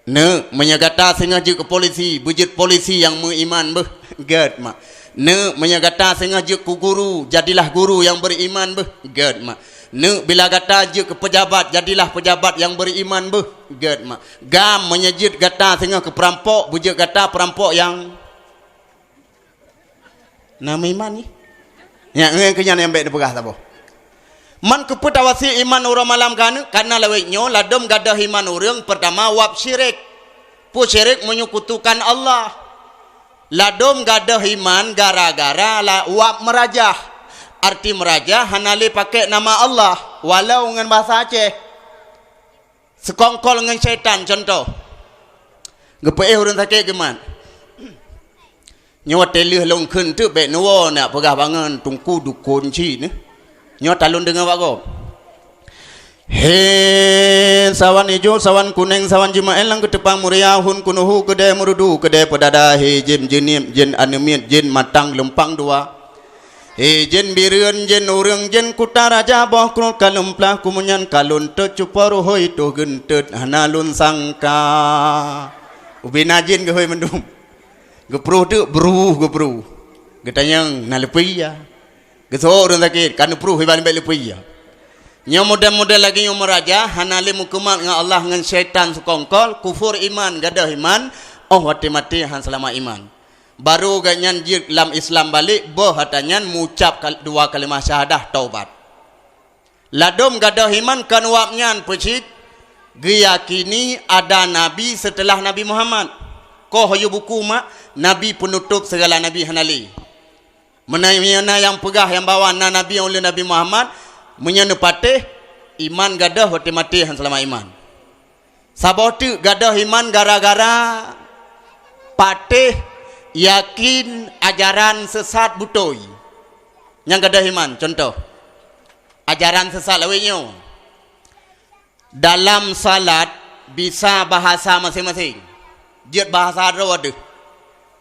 Neuk, meunyoe gata singoh jeuet keu polisi, beujeuet polisi nyang meuiman beuh. Gét mak. Neuk, meunyoe gata singoh jeuet keu guru, jadilah guru nyang beriman beuh. Gét mak. Neuk, bila gata jeuet keu peujabat, jadilah peujabat nyang beriman beuh. Gét mak. Gam, meunyoe jeuet gata singoh keu peurampok, beujeuet gata peurampok nyang na meuiman nyoe. Nyan, nyan keuh nyan nyang bék neupeugah saboh. Man keupeue tawasiet iman uroe malam keu aneuëk? Kareuna lawét nyoe ladôm gadôh iman ureuëng, peurtama wab syirik. Peue syirik? Menyekutukan Allah. Ladôm gadôh iman gara-gara la-, wab meurajah. Arti meurajah hana lé pakai nama Allah, walau ngon bahasa Aceh. Seukongkol ngon syaitan, cuntoh. Geupeuéh ureuëng sakét geumat. Nyoe watée lheueh lôn kheun teuk bék neuwoe nak peugah bangon teungku dukon cit nyoe. Nyoe talôn deungoe bak gob. He sawan ijo, sawan kuneng, sawan jimaén lam keuteupang muria, hun kunuhu keudée meurudu, keudée peudada, he jén jeunieb, jén aneuk miet, jén matang lumpang dua. He jén Bireuen, jén ureuëng, jén Kuta Raja, boh krot ka lôn plah, kumunyan ka lôn tot, cupo ruhôi toh geuntot hana lôn sangka. Ubena jén geuhôi mandum. Geupruh teuk, bruh, geupruh. Geutanyong, na leupie ya? Geusok ureuëng sakét, ka neupruh iban bèk leupie ya. Nyoe model-model lagée nyoe meuraja, hana lé mukeumat ngon Allah ngon syaitan seukongkol, kufur iman, gadôh iman, óh watée maté han seulamat iman. Barô gobnyan jeuet lam Islam balek, boh ata nyan meucab kal-, dua kalimah syahadah taubat. Ladôm gadôh iman kon wab nyan peucit geuyakini ada nabi seuteulah Nabi Muhammad. Koh yue buku mak, nabi peunutôb seugala nabi hana lé. Meunan, meunyoe na nyang peugah nyang bahwa na nabi ulôn Nabi Muhammad, meunyoe neupatéh, iman gadôh watée maté han seulamat iman. Saboh teuk gadôh iman gara-gara patéh yakin ajaran sesat beutôi. Nyang gadôh iman, contoh, ajaran sesat lawét nyoe. Dalam salat bisa bahasa maséng-maséng. Jeuet bahasa droe deuh.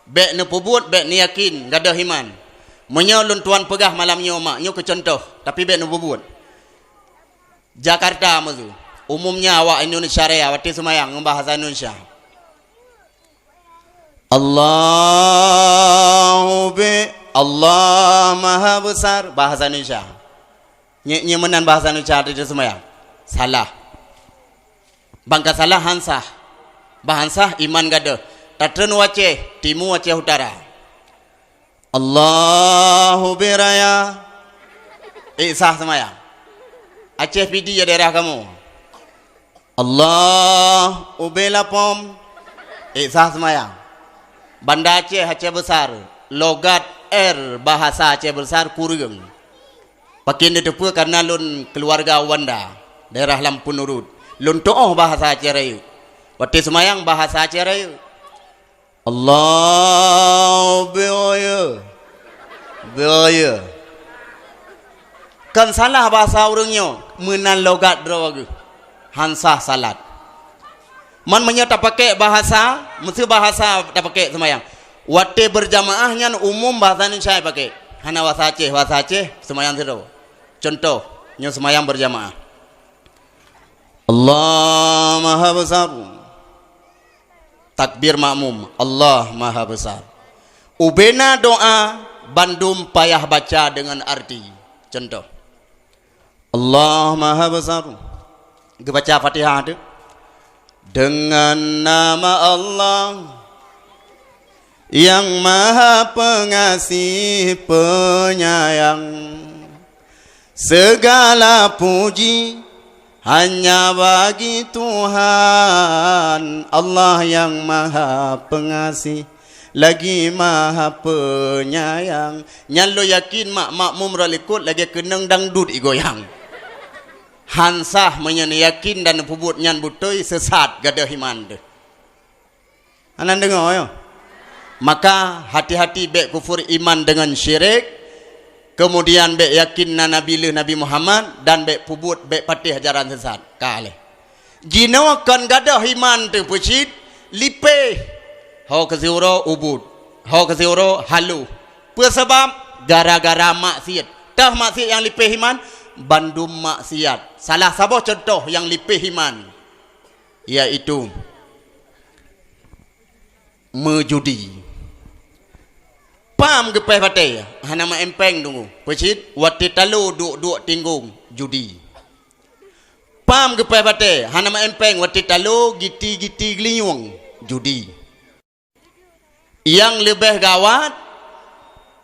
Bèk neupeubuet, bèk neuyakin, gadôh iman. Meunyoe lôn tuan peugah malam nyoe mak, nyoe keu contoh, tapi bèk neupeubuet. Jakarta meusu. Umumnya awak Indonesia Raya watée seumayang ngon bahasa Indonesia. Allahu bi, Allah Maha Besar, bahasa Indonesia. Nye, nye meunan bahasa Indonesia di seumayang. Salah. Bangka salah han sah. Bah han sah iman gadôh. Tatreun u Aceh, timu Aceh Utara. Allahu biraya. Eh, sah seumayang. Aceh Pidie ya daerah kamu. Allah ubé lapom. Eh, sah seumayang. Banda Aceh, Aceh Besar. Logat R bahasa Aceh Besar kureueng. Pakén neuteupeue kareuna lôn keuluwarga u Banda, daerah Lampun Urut. Lôn tuoh bahasa Aceh Rayeuk. Watée seumayang bahasa Aceh Rayeuk. Allah beoye. Beoye. Kan salah bahasa ureuëng nyoe, meunan logat droe geuh. Han sah salat. Man meunyoe tapakék bahasa, meuseu bahasa tapakék seumayang. Watée beurjamaah nyan umum bahasa Indonesia ipakék. Hana bahasa Aceh, bahasa Aceh seumayang sidroe. Contoh, nyoe seumayang beurjamaah. Allah Maha Besar. Takbir makmum, Allah Maha Besar. Ubena doa bandum payah baca dengan arti. Contoh. Allah Maha Besar. Geubaca Fatihah tu. Dengan nama Allah yang Maha Pengasih Penyayang. Segala puji hanya bagi Tuhan, Allah yang Maha Pengasih, lagi Maha Penyayang. Nyan lôn yakin mak makmum rot likot lagée keunong dangdut igoyang. Han sah meunyoe neuyakin dan neupeubuet nyan beutôi, sesat gadôh iman deuh. Hana deungoe nyoe. Maka hati-hati bék kufur iman deungon syirik, keumudian bék yakin na nabi lheueh Nabi Muhammad dan bék peubuet, bék patéh ajaran sesat. Ka lheueh. Jinoe kon gadôh iman teupeucit, lipéh. Ho keu siuroe ubit, ho keu siuroe haloh. Peue sabab? Gara-gara maksiat. Toh maksiat nyang lipéh iman? Bandum maksiat. Salah saboh cuntoh nyang lipéh iman, yaitu meujudi. Pam geupéh batée, hana meu'en péng teungku. Peucit, watée talo duek-duek tinggong, judi. Pam geupéh batée, hana meu'en péng, watée talo giti-giti geulinyueng, judi. Nyang leubeh gawat,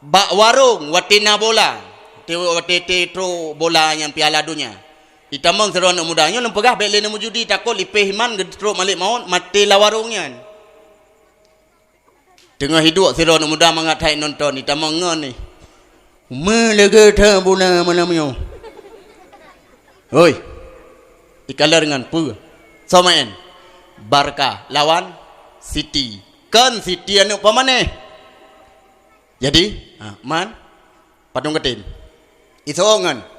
bak warong watée na bola, watée, watée trok bola nyang Piala Dunia. Itamong sidroe aneuëk muda nyoe lôn peugah bék lé neumeujudi, takot lipéh iman geutrok malek mawöt maté lam warong nyan. Teungoh hiduek sidroe aneuëk muda mangat that nonton, itamong ngon ni. Meuleugeue that bola malam nyoe. Hoi. Ikalon ngon peue? Soe maén? Barca lawan City. Kon City aneuëk peumanéh. Jadi, ha, man, padum katem. Isoe ngon.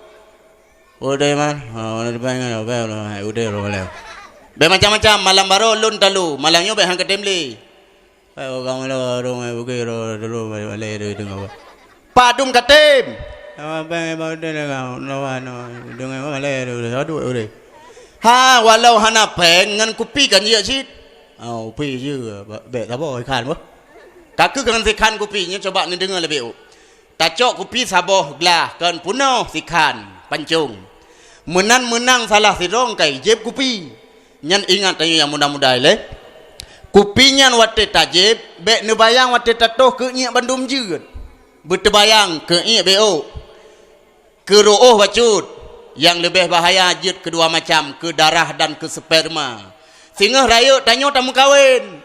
Udeh man, ha, udeh depan ngon, udeh, udeh, udeh, udeh. Bék macam-macam, malam baroe lôn talo, malam nyoe bék han katem lé. Bék ureuëng lôn, ureuëng bukée, ureuëng dulu, balik, balik, dulu, dulu. Padum katem. Nama péng bak udeh lagak, nama, nama, deungon malée, aduh, aduh, aduh. Ha, walau hana péng ngon kupi kan jeuet cit. Oh, kupi jeuet, bèk saboh sikhan boh. Ka keuh ngon sikhan kupi, nyoe coba neudeungoe leubeh ôk. Tacok kupi saboh glah kon peunoh sikhan pancong. Meunan meunang salah sidroe kai jieb kupi. Nyan ingat tanyoe nyang muda-muda ilée. Kupi nyan watée tajieb, bèk neubayang watée tatoh keu iék bandum jeuet. Beuteubayang keu iék bèk ôk. Keu ruôh bacut, nyang leubeh bahaya jeuet keudua macam, keu darah dan keu sperma. Singoh rayeuk tanyoe tameukawen.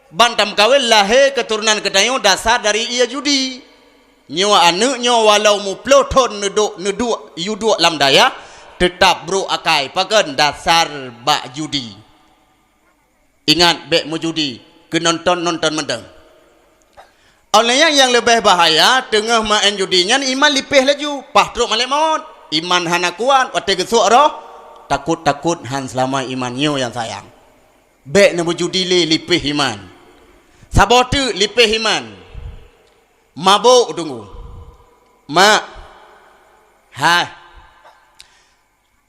Ban tameukawen lahé keuturonan geutanyoe dasar dari ie judi. Nyoe aneuëk nyoe walau muploh thon neuduek, neuduek, yue duek lam dayah, teutab brok akai, pakon dasar bak judi. Ingat, bèk meujudi, keu nonton-nonton mantong. Óh lheueh nyan nyang leubeh bahaya, teungoh maén judi nyan iman lipéh laju, paih trok malée mawöt. Iman hana kuat, watée geusok roh, takot-takot han seulama iman nyoe nyang sayang. Bèk neumeujudi lé lipéh iman. Saboh teuk lipéh iman. Mabök teungku. Mak. Hai.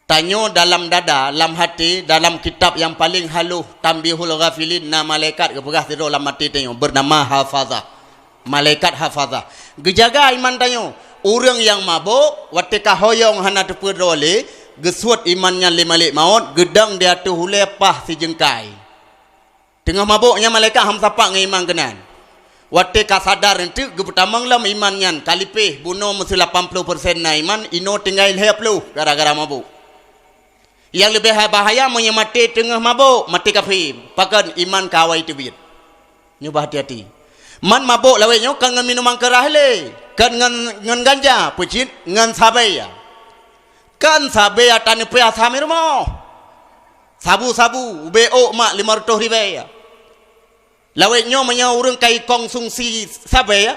Tanyoe dalam dada, lam haté, dalam kitab nyang paleng halôh, Tanbihul Ghafilin, na malaikat geupeugah sidroe lam até tanyoe, beunama Hafazah. Malaikat Hafazah. Geujaga iman tanyoe. Ureuëng nyang mabök, watée ka hoyong hana teupeudroe lé, geusuet iman nyan lé malée mawöt, geudong di ateueh ulée paih sijeungkai. Teungoh mabök nyan malaikat han meusapat ngon iman keunan. Watée ka sadar eunteuk geupeutamong lom iman nyan ka lipéh, bunoe meuseulapan ploh persen na iman, inoe tinggai lhée ploh gara-gara mabök. Nyang leubeh bahaya meunyoe maté teungoh mabök, maté kafé, pakon iman ka awai teubiet. Nyoe bah hati-hati. Man mabök lawét nyoe kon ngon minuman keurah lé, kon ngon, ngon ganja, peucit ngon sabe. Kan sabe ata neupeuasa mirumoh. Sabu-sabu, ubé ôk mak lima reutôh ribèe. Lawét nyoe meunyoe ureuëng ka ikonsumsi sabe,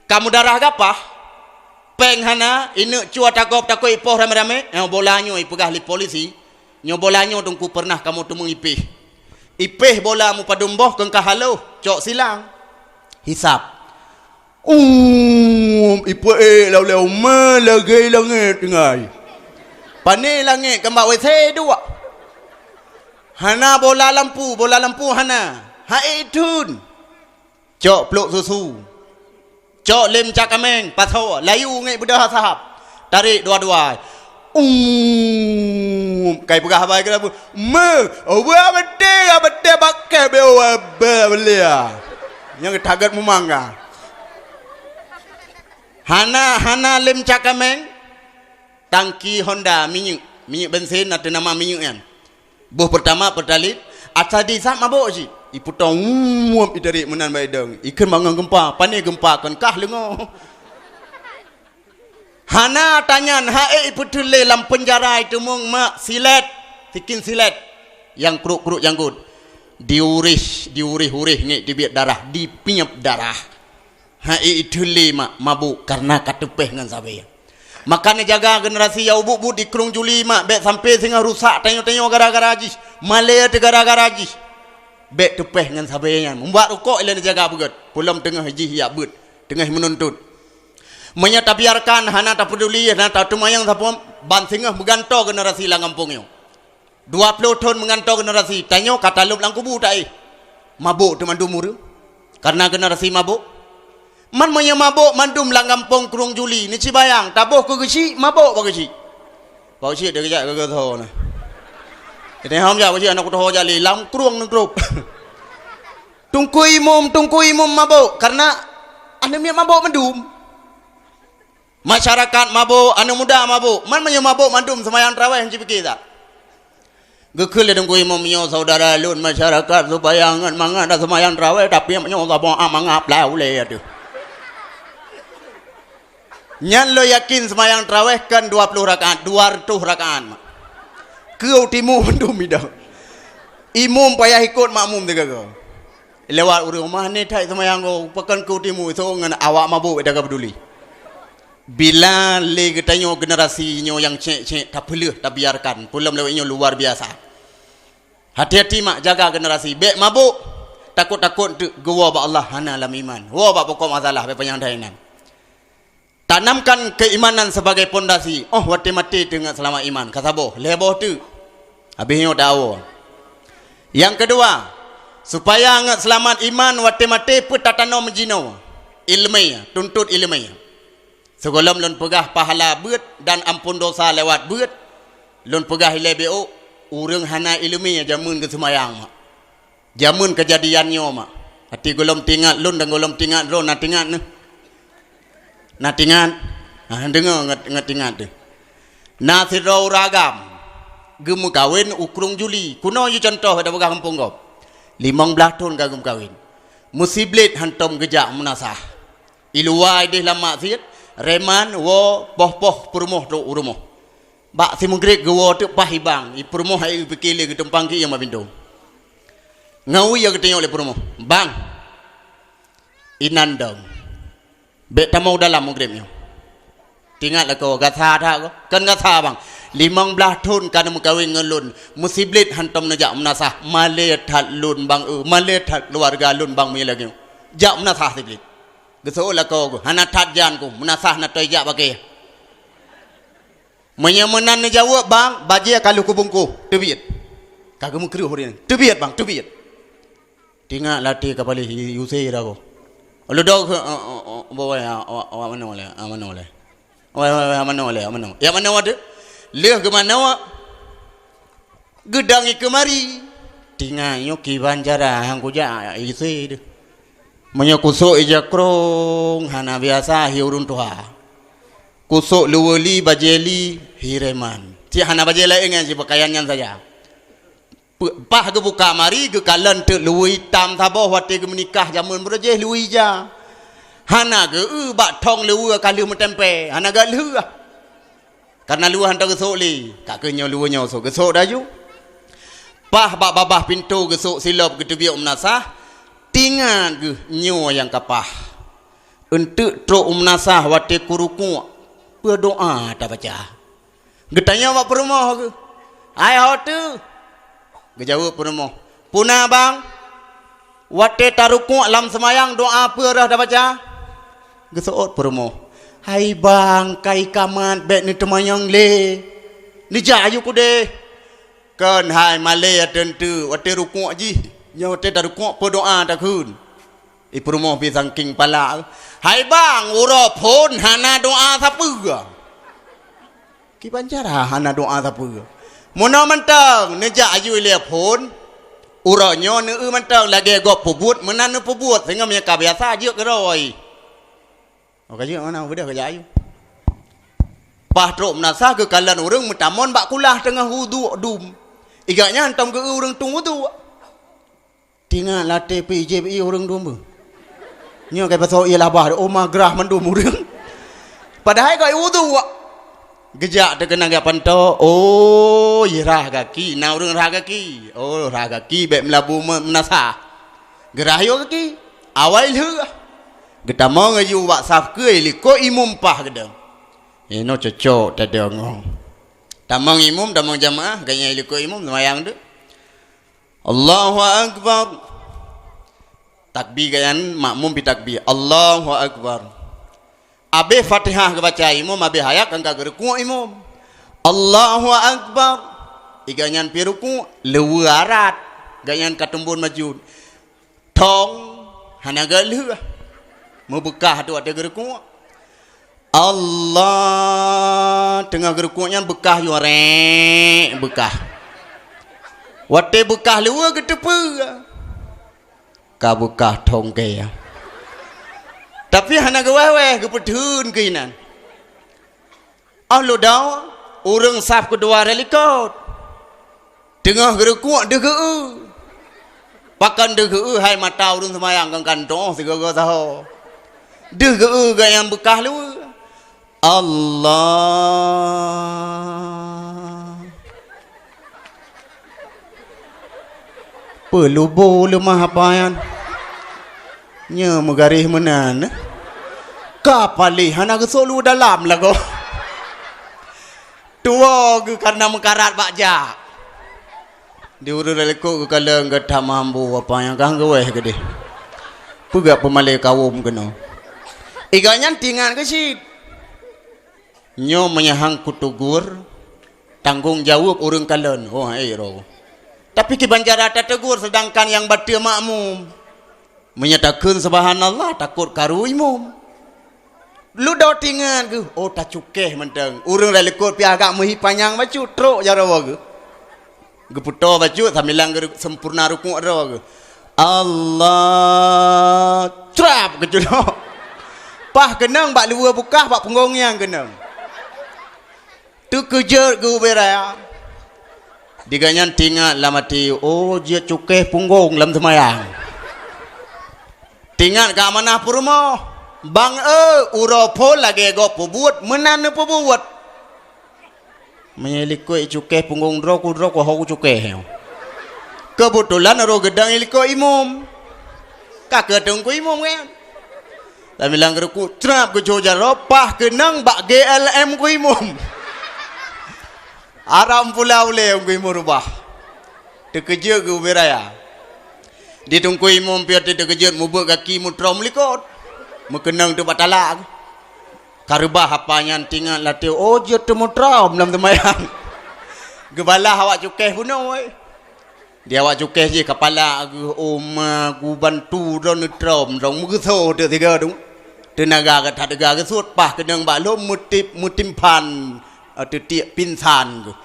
ka meudarah gapah, péng hana, ineuk cua tagob takot ipoh ramé-ramé, eh, bola nyoe ipeugah lé polisi, nyoe bola nyoe teungku peureunah kamoe teumeung ipéh. Ipéh bola meupadum boh keungkah haloh, cok silang. Hisab. Um, ipeuék lam ulée uma lagée langét tinggai. Pané langét keumbak W C duek. Hana bola lampu, bola lampu hana. Hai thon. Cok plôk susu. Cok lem cak kaméng, pasoe, layu ngét beudôh sahab. Tarék dua-dua. Um, kai peugah haba keu labu. Me, uba beutôi, beutôi bakeh be uba belia. Nyang tagat mumangga. Hana, hana lem cak kaméng. Tangki Honda minyeuk, minyeuk bensin atau nama minyeuk nyan. Boh pertama, pertalit, asa disab mabök cit. Iputong, wup, itarék meunan bak idong. Ikheun bangon geumpa, pané geumpa kon kah leungoe. Hana tanyan, hai ipeuteulé lam peunjara iteumeung mak silet, sikin silet, nyang kruk-kruk janggut. Diurih, diurih-urih ngét dibiet darah, dipiep darah. Hai iteulé mak mabök kareuna ka teupéh ngon sabe. Maka neujaga generasi nyang ubit-ubit di krueng juli mak, bék sampai singoh rusak tanyoe-tanyoe gara-gara jih, malée teuh gara-gara jih. Bék teupéh ngon sabe nyan. Mubat rukok ilée neujaga beugét, peulom teungoh jih jak beuet, teungoh meununtut. Meunyoe tabiarkan hana tapeuduli, hana tateumayang sapeue, ban singoh meugantoe generasi lam gampông nyoe. Dua ploh thon meugantoe generasi, tanyoe ka talop lam kubu taéh. Mabök teuk mandum ureuëng. Kareuna generasi mabök. Man meunyoe mabök mandum lam gampông krueng juli, neucibayang, taboh keu geuchik, mabök bak geuchik. Bak geuchik teukeujak keu geuthô na. Iteuhom jak bak geuchik aneuk kutoho jak lé lam krueng neutrôp. Teungku imum, teungku imum mabök, kareuna aneuk miet mabök mandum. Masyarakat mabök, aneuk muda mabök. Man meunyoe mabök mandum seumayang tarawéh, hana jipiké that. Geukheun lé teungku imum nyoe, saudara lôn masyarakat supaya ngon mangat dan seumayang tarawéh, tapi meunyoe saboh a mangat plau lé ateueh. Nyan lôn yakin seumayang tarawéh kon dua ploh rakaat, dua reutôh rakaat. Keu timu mandum idang. Imum payah ikot makmum teugaga. Lewat ureuëng rumah ni that seumayang goe, pakon keu timu, soe ngon awak mabök dak ka peduli. Bila lé geutanyoe generasi nyoe nyang cék-cék tapeuleueh, tabiarkan, peulom lewat nyoe luar biasa. Hati-hati mak jaga generasi, bék mabök, takot-takot teuk geuwoe bak Allah hana lam iman. Woe bak pokok masalah, bék panyang dai nan. Tanamkan keimanan sebagai pondasi. Oh, watée maté teuh ngat seulamat iman. Ka saboh, lhée boh teuk. Habéh nyoe dawa. Nyang keudua, supaya ngat seulamat iman watée maté, peue tatanom jinoe? Iéleumé, tuntot iéleumé. Sigohlom lôn peugah pahala beuet dan ampôn dosa lewat beuet, lôn peugah ilée B O, ureuëng hana iéleumé jameun geuseumayang mak. Jameun keujadian nyoe mak. Até gohlom tingat lôn dan gohlom tingat droe na tingat neuh. Na tingat? Ha, deungoe ngat, ngat tingat teuh. Na sidroe ureuëng agam geumeukawen u krueng Juli. Kunoe yue cuntoh dak peugah gampông gob. Limong blaih thon ka geumeukawen. Meusiblét hantom geujak meunasah. I luwa ideh lam maksiet, reman, woe, poh-poh peurumoh trok u rumoh. Bak simeugreb geuwoe teuk paih i bang, i peurumoh hai pike lé geutumpang keu ié ma bintong. Ngawi ya geutunyok lé peurumoh, "Bang, inan dong. Bék tamong dalam meugreb nyoe." Tingat lakoe, gasa that ko. Kon gasa bang. Limong blaih thon ka neumeukawen ngon lôn, meusiblét hantom neujak meunasah, malée that lôn bang eu, malée that keuluwarga lôn bang meunyoe lagée nyoe. Jak meunasah siblét. Geuseuôt lakoe geuh, hana that jan ku, meunasah na toi jak bakée. Meunyoe meunan neujaweueb bang, bajée ka lheueh kubungkôh, teubiet. Ka geumeukreueh ureuëng, teubiet bang, teubiet. Tingat laté ka paléh Yusé dah ko. Leudoh keu, eh, eh, eh, bawai, ah, awak, awak manoe lé, ah, manoe lé. Awak, awak, awak manoe lé, ah, manoe. Ya manoe tu. Lheueh geumanoe, geudang ikeue mari. Tingat nyoe kiban cara hang kujak Yusé tu. Meunyoe kusok ija krong, hana biasa hi ureuëng tuha. Kusok luweue li, bajée li, hi reman. Cit hana bajée laén nyan, sipakaian nyan saja. Pe-, paih geubuka mari, geukalon teuk luweue itam saboh watée geumeunikah jameun beurajih luweue ija. Hana geu-eu bak thong luweue ka lheueh meutempée, hana geu-, lheueh. Kareuna luweue hantom geusok lé, ka keuh nyoe luweue nyoe sok geusok laju. Paih bak babah pintoe geusok silop geuteubiet meunasah, tingat geuh nyoe nyang ka paih. Eunteuk trok u meunasah watée kurukuek, peue doá tabaca? Geutanyong bak peurumoh geuh, "Hai ho teuh?" Geujaweueb peurumoh, "Peue na bang?" "Watée tarukuek lam seumayang doá peue rhoh tabaca?" Geuseuôt peurumoh, "Hai bang, kai kamat bék neuteumanyong lé. Neujak aju keudeh." "Kon hai malée teunteuk, watée rukuek jih, nyoe watée tarukuek peue doá takheun?" I peurumoh pi sangking palak, "Hai bang, uroe phon hana doá sapeue." Kiban cara hana doá sapeue. Meunoe mantong, neujak aju ilée phon. Uroe nyoe neueu mantong lagée gob peubuet meunan neupeubuet, sehingga meunyoe ka biasa jeuet keudroe. Oh, ka jeuet meunan, beudôh ka jak aju. Paih trok meunasah geukalon ureuëng meutamong bak kulah teungoh wudhu dum. Iga nyan tom geu-eu ureuëng tueng wudhu. Tingat laté pih ijép ié ureuëng dum beuh. Nyoe kai pasoe ié labah, oh, ma grah mandum ureuëng. Padahai kai wudhu. Geujak teukeunang jak pantoe, oh, rhah gaki, na ureuëng rhah gaki. Oh, rhah gaki bék meulabu me-, meunasah. Geurhah yoh gaki, awai lheueh. Geutamong aju bak saf keue likot imum paih geudong. Inoe cocok tadeungoe. Tamong imum, tamong jamaah, ganyang likot imum seumayang tu. Allahu Akbar. Takbir gobnyan, makmum pi takbir. Allahu Akbar. Abéh Fatihah geubaca imum, abéh ayat kan ka geurukuek imum. Allahu Akbar. Iga nyan pi rukuek, luweue arat. Gobnyan ka teumbon maju. Thong, hana geuh lheueh. Meubeukah tu watée geurukuek. Allah, teungoh geurukuek nyan beukah yue rek beukah. Watée beukah luweue geuteupeue, ka beukah thong kée. Tapi hana geuwéh-wéh geupeutheun keuinan. Oh leudoe, ureuëng saf keudua rhah likot. Teungoh geurukuek deuh geu-eu. Pakon deuh geu-eu hai mata ureuëng seumayang kon kantong sigoe-goe saho. Deuh geu-eu gobnyan beukah luweue. Allah. Peulubo leumah apa nyan. Nyoe meugaréh meunan. Ka paléh hana geusok luweue dalam lagoe. Tuwoe geuh kareuna meukarat bak jak. Di ureuëng likot geukalon geutam mambu apa nyang ka geuwéh geudeh. Peugah peumalée kawöm keunoe. Iga nyan tingat keu cit. Nyoe meunyoe han kutegur, tanggong jaweueb ureuëng kalon. Oh, hai ro. Tapi kiban cara tategur, seudangkan nyang bateue makmum. Meunyoe takheun subhanallah, takot karu imum. Ludoe tingat geuh, oh, tacukéh mantong. Ureuëng lam likot pih agak meuhi panyang bacut, trok jaroe geuh. Geupeutoe bacut sambilan geu-, sempurna rukuk droe geuh. Allah, trap geuculok. Paih keunong bak luweue bukah, bak punggong nyang keunong. Teukeujot geuh ubé raya. Di gobnyan teuingat lam até, oh, jeuet cukéh punggong lam seumayang. Teuingat keu amanah peurumoh. Bang, eh, uroe phon lagée gob peubuet, meunan neupeubuet. Meunyoe likot cukéh punggong droe ku, droe ku ho kucukéh. Keubeutulan roh geudong likot imum. Ka keu teungku imum kan? Sambilan geurukuk, trap geucok jaroe, paih keunong bak G L M ku imum. Aram pula ulée ku imum rubah. Teukeujot geuh ubé raya. Di teungku imum piôh teukeujot mubeuet gaki mutrom likot. Meukeunong teuh bak talak. Ka reubah apa nyan teuingat lam até, oh, jeuet teumutrom lam seumayang. Geubalah awak cukéh bunoe. Di awak cukéh jih kapala geuh, oh ma, gubantu droe neutrom, droe meugeusoe teuh sigoe dum. Teunaga gata teuga geusut, paih keunong bak lom meutip, meutimphan, eh, teutiek pingsan geuh.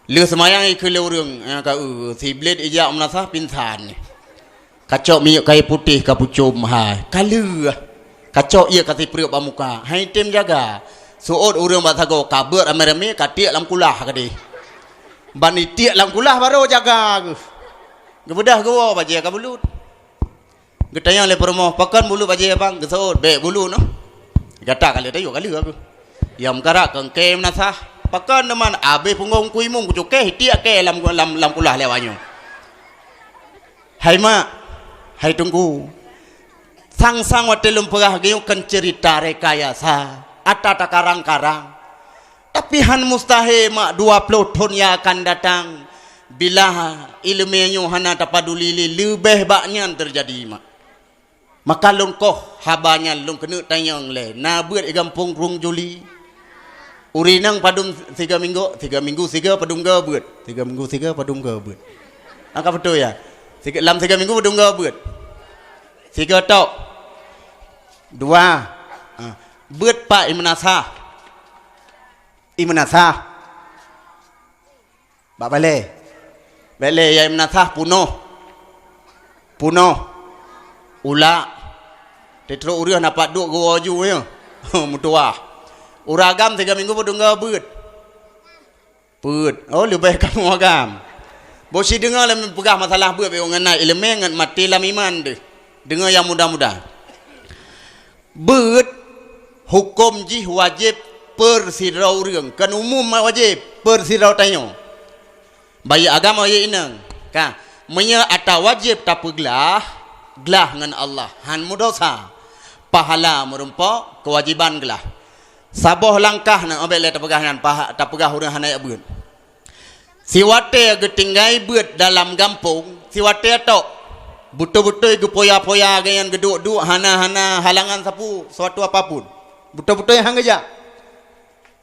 Lheueh seumayang ikheun lé ureuëng, eh, ka, eh, si Blét ijak meunasah pingsan. Kacok minyeuk kayée putéh ka pucom hai. Ka lheueh. Kacok ié ka sipreuek bak muka. Hai tem jaga. Seuôt ureuëng bak sagoe ka beuet ramé-ramé ka tiek lam kulah keudeh. Ban itiek lam kulah barô jaga geuh. Geubeudoh geuwoe bajée ka bulut. Geutanyong lé peurumoh, "Pakon bulut bajée bang?" Geuseuôt, "Bék bulut noh." Gata ka lheueh tayue ka lheueh aku. Nyang meukarak keu engkée meunasah. Pakon teuma abéh punggong ku imum kucukéh itiek kée lam, lam, lam kulah lé awak nyoe. Hai mak, hai teungku, sang-sang watée lôn peugah geuh nyoe kon ceurita rekayasa, ata takarang-karang. Tapi han mustahé mak dua ploh thon nyang akan datang, bila iéleumé nyoe hana tapaduli lé, leubeh bak nyan teujadi mak. Maka lôn koh haba nyan lôn keuneuk tanyong lé, na beuet i gampông Rueng Juli? Ureuëng inong padum sigoe minggu, sigoe minggu sigoe padum goe beuet, sigoe minggu sigoe padum goe beuet. Angka beutôi ya? Sigoe, lam sigoe minggu padum goe beuet? Sigoe tok. Dua. Ha. Beuet pat ié meunasah? Ié meunasah. Bak balée. Balée nyang ié meunasah punoh. Punoh. Ulak. Teutrok ureuëng na pat duek geuwoe ju nyoe. Meutuwah. Ureuëng agam sigoe minggu padum goe beuet? Peuet. Oh, leubeh kamoe agam. Boh si deungoe lom peugah masalah beuet, bék ngon na iéleumé ngon maté lam iman deuh. Deungoe nyang muda-muda. Beuet huköm jih wajéb peusidroe ureuëng, kon umum wajéb peusidroe tanyoe. Bayeue agam bayeue inong. Ka, meunyoe ata wajéb tapeuglah, glah ngon Allah, han meudosa. Pahala meurumpok, keuwajéban glah. Saboh langkah na, bék lé tapeugah nyan, paha-, tapeugah ureuëng hana jak beuet. Siwatée geutinggai beuet dalam gampông, siwatée tok, beutôi-beutôi geupoya-poya geuyan geuduek-duek hana-hana halangan sapeue, suatu apapun. Beutôi-beutôi han geujak.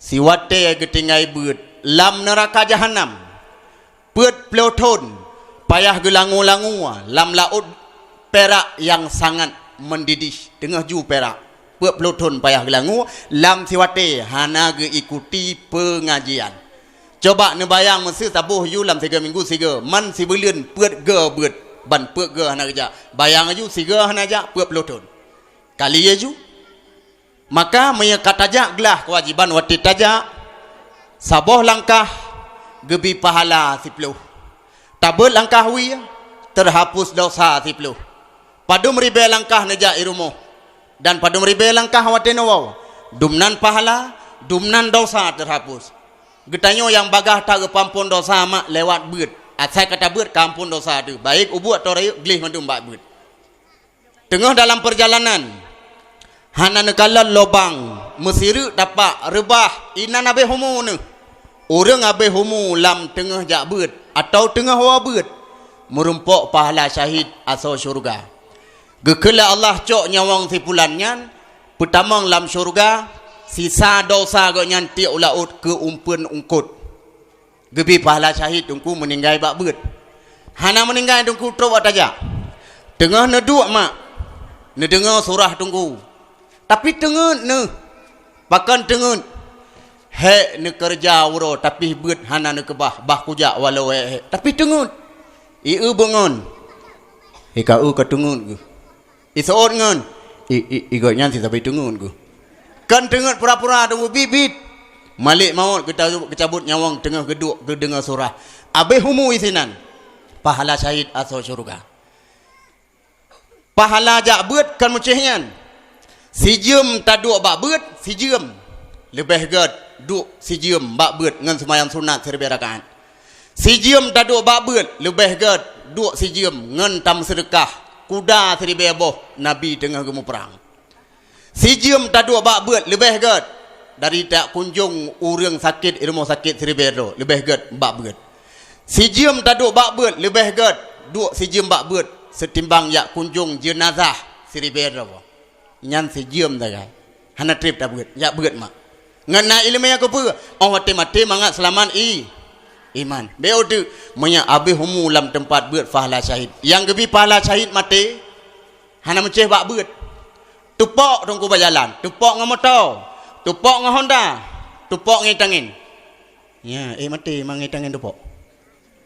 Siwatée geutinggai beuet lam neuraka jahanam, peuet ploh thon payah geulangue-langue lam laôt perak nyang sangat meudidih, teungoh ju perak. Peuet ploh thon payah geulangue lam siwatée hana geuikuti peungajian. Coba neubayang meuseu saboh ju lam sigoe minggu sigoe, man sibuleuen peuet goe beuet, ban peuet goe hana geujak. Bayang ju sigoe hana jak peuet ploh thon. Kali ju. Maka meunyoe ka tajak glah keuwajéban watée tajak, saboh langkah geubri pahala siploh. Tabeuet langkah wie, teuhapus dosa siploh. Padum ribée langkah neujak i rumoh, dan padum ribée langkah watée neuwoe, dumnan pahala, dumnan dosa teuhapus. Geutanyoe nyang bagaih tageupeuampon dosa mak lewat beuet, asai ka tabeuet ka ampon dosa teuh, baik ubeut atau rayeuk gleh mandum bak beuet. Teungoh dalam peurjalanan, hana neukalon lobang, meusireuk tapak reubah, inan abéh umu neuh. Ureuëng abéh umu lam teungoh jak beuet atawa teungoh woe beuet, meurumpok pahala syahid asoe syeuruga. Geukheun lé Allah cok nyawöng sipulan nyan peutamong lam syeuruga, Sisa dosa gobnyan tiek u laôt keu umpeuen eungkôt. Geubri pahala syahid Teungku meuninggai bak beuet. Hana meuninggai Teungku trok bak tajak. Teungoh neuduek mak, neudeungoe surah Teungku. Tapi teungeut neuh. Pakon teungeut? Hék neukeureuja uroe, tapi beuet hana neukeubah, bah kujak walau hék-hék. Tapi teungeut. Ié beungon. Ika eu ka teungeut geuh. Iseuôt ngon, i, i, i gobnyan si sabe teungeut geuh. Kon teungeut pura-pura teungku bit-bit. Malek mawöt geuta-, geucabot nyawöng teungoh geuduek geudeungoe surah. Abéh umu isinan. Pahala syahid asoe syeuruga. Pahala jak beuet kon meucéh nyan. Sijeuem taduek bak beuet, sijeuem. Leubeh gét duek sijeuem bak beuet ngon seumayang sunat siribée rakaat. Sijeuem taduek bak beuet leubeh gét duek sijeuem ngon tameuseudekah kuda siribée boh Nabi teungoh geumuprang. Sijeuem taduek bak beuet leubeh gét dari jak kunjong ureuëng sakét i rumoh sakét siribée droe leubeh gét bak beuet. Sijeuem taduek bak beuet leubeh gét duek sijeuem bak beuet seutimbang jak kunjong jeunazah siribée droe. Nyan sijeuem sagai. Hana treb tabeuet, jak beuet mak. Ngon na iéleumé nyang keupeue? Óh watée maté mangat seulamat i, iman. Bék uteuk, meunyoe abéh umu lam teumpat beuet pahala syahid. Nyang geubri pahala syahid maté, hana meucéh bak beuet. Teupok teungku bak jalan, teupok ngon moto, teupok ngon Honda, teupok ngon ié tangen. Ya, eh maté mangat ié tangen teupok.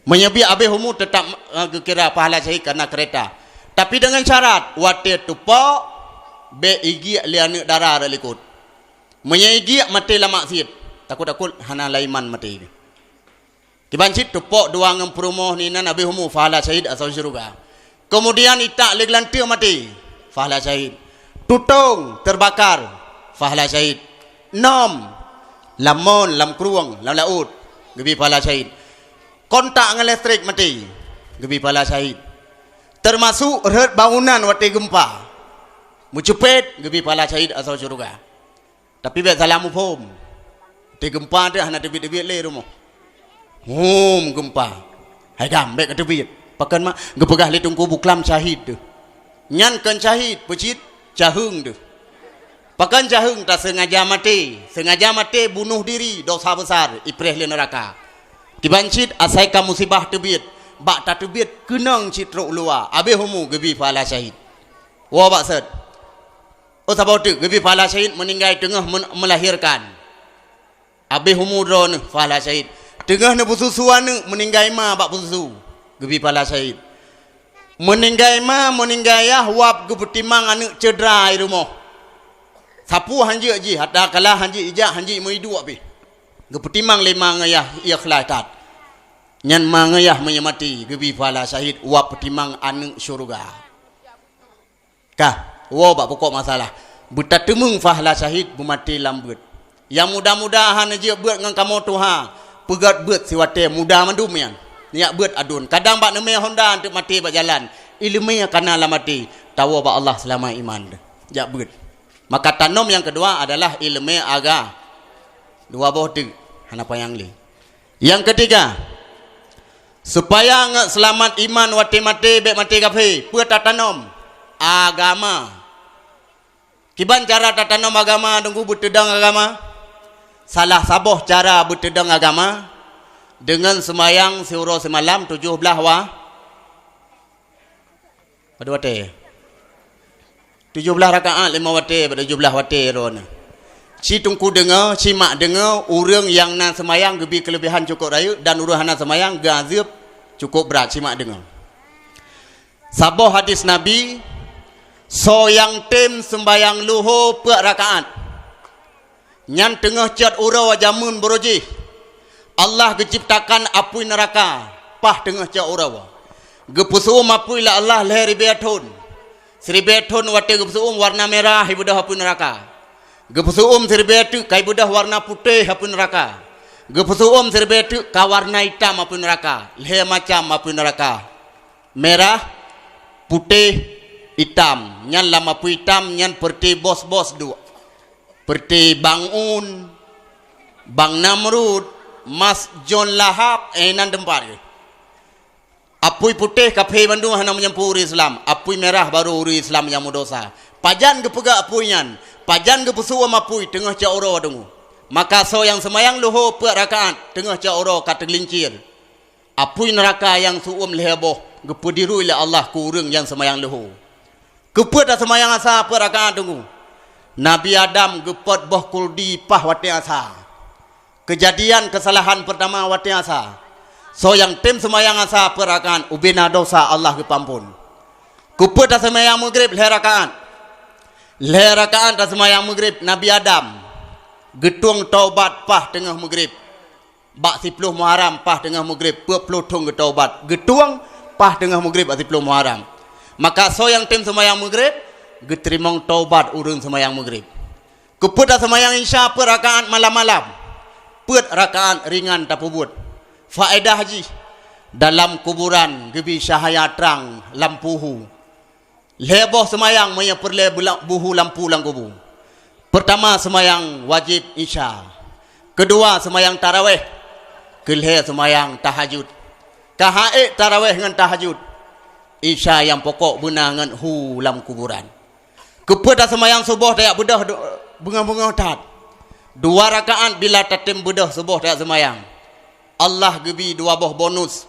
Meunyoe biet abéh umu teutap, eh, geukira pahala syahid kareuna keureta. Tapi deungon syarat, watée teupok, bék igiek lé aneuëk dara rot likot. Meunyoe igiek maté lam maksiet, takot-takot hana laiman maté. Kiban cit teupok dua ngon peurumoh ni nan abéh umu pahala syahid asoe syeuruga. Keumudian itak lé geulanteue maté, pahala syahid. Tutong teubakar, pahala syahid. Nom, lam mon, lam krueng, lam laôt, geubri pahala syahid. Kontak ngon listrik maté, geubri pahala syahid. Teumasuk rhot bangunan watée geumpa, meucupet, geubri pahala syahid asoe syeuruga. Tapi bék salah muphom. Watée geumpa teuh hana teubiet-teubiet lé rumoh. Hom geumpa. Hai gam, bék ka teubiet. Pakon mak geupeugah lé Teungku Buklam syahid teuh. Nyan kon syahid, peucit caheueng teuh. Pakon caheueng taseungaja maté, seungaja maté bunoh diri, dosa besar, ipreh lé neuraka. Kiban cit asai ka musibah teubiet, bak tateubiet keunong cit trok u luwa, abéh umu geubri pahala syahid. Woe bak sot. Oh saboh teuk geubri pahala syahid meuninggai teungoh men-, meulahirkan. Abéh umu droeneuh pahala syahid. Teungoh neupeususu aneuëk meuninggai ma bak peususu. Geubri pahala syahid. Meuninggai ma, meuninggai yah wab geupeutimang aneuëk cedera i rumoh. Sapeue hanjeuet jih, ata kala hanjeuet ijak, hanjeuet meuiduek pih. Geupeutimang lé ma ngon yah ikhlas that. Nyan ma ngon yah meunyoe maté, geubri pahala syahid wab peutimang aneuëk syeuruga. Kah, woe bak pokok masalah. Beutateumeung pahala syahid beumaté lam beuet. Nyang muda-muda hana jeuet beuet ngon kamoe tuha, peugét beuet siwatée muda mandum nyan. Nyak beuet adun. Kadang bak neumé honda teuk maté bak jalan. Iéleumé kana lam até. Tawoe bak Allah seulama iman. Jak beuet. Maka tanom nyang keudua adalah iéleumé aga. Dua boh teuk. Hana panyang lé. Nyang keutiga, supaya ngat seulamat iman watée maté bék maté kafé, peue tatanom? Agama. Kiban cara tatanom agama, Teungku, beuteudong agama? Salah saboh cara beuteudong agama, deungon seumayang siuroe simalam tujoh blaih wa-, Padub watée? Tujoh blaih rakaat, limong watée, bak tujoh blaih watée droeneuh. Ci Teungku deungoe, ci mak deungoe, ureuëng nyang na seumayang geubri keuleubehan cukôp rayeuk dan ureuëng hana seumayang geuazeueb cukôp brat, ci mak deungoe. Saboh hadis Nabi, soe nyang tem seumbayang luho peuet rakaat. Nyan teungoh cot uroe jameun buroe jih, Allah geucebtakan apui neuraka paih teungoh cot uroe. Geupeuseu'uem apui lé Allah lhée ribée thon. Siribée thon watée geupeuseu'uem warna mirah ibeudôh apui neuraka. Geupeuseu'uem siribée teuk ka ibeudôh warna putéh apui neuraka. Geupeuseu'uem siribée teuk ka warna itam apui neuraka. Lhée macam apui neuraka. Mirah, putéh, itam. Nyan lam apui itam nyan peureuté bos-bos duek. Peureuté bang Un, bang Namrud, mas John Lahab, eh, nan teumpat geuh. Apui putéh kafé bandum hana meunyampue ureuëng Islam, apui mirah barô ureuëng Islam nyang meudosa. Pajan geupeugah apui nyan? Pajan geupeusu'uem apui teungoh cot uroe deungoe. Maka soe nyang seumayang luho peuet rakaat teungoh cot uroe ka teugeulincir, apui neuraka nyang su'uem lhée boh geupeudiri lé Allah keu ureuëng nyang seumayang luho. Keupeue taseumayang asa peuet rakaat deungoe? Nabi Adam geupot boh kuldi paih watée asa. Keujadian keusalahan peurtama watée asa. Soe nyang tem seumayang asa peuet rakaat, ubena desya Allah geupeuamphon. Keupeue taseumayang meugreb lhée rakaat? Lhée rakaat taseumayang meugreb, Nabi Adam geutueng taubat paih teungoh meugreb. Bak siploh Muharram paih teungoh meugreb, peuet ploh thon geutaubat. Geutueng paih teungoh meugreb bak siploh Muharram. Maka soe nyang tem seumayang meugreb, geuteurimong taubat ureuëng seumayang meugreb. Keupeue taseumayang Isya peuet rakaat malam-malam? Peuet rakaat ringan tapeubuet. Faedah jih, dalam kuburan geubi cahya trang lampu hu. Lhée boh seumayang meunyoe peureulée beula-, buhu lampu lam kubu. Peurtama seumayang wajéb Isya. Keudua seumayang tarawéh. Keulhée seumayang tahajud. Ka han ék tarawéh ngon tahajud, Isya nyang pokok beuna ngon hu lam kuburan. Keupeue taseumayang suboh tajak beudôh do-, beungoh-beungoh that? Dua rakaat bila tatem beudôh suboh tajak seumayang, Allah geubi dua boh bonus.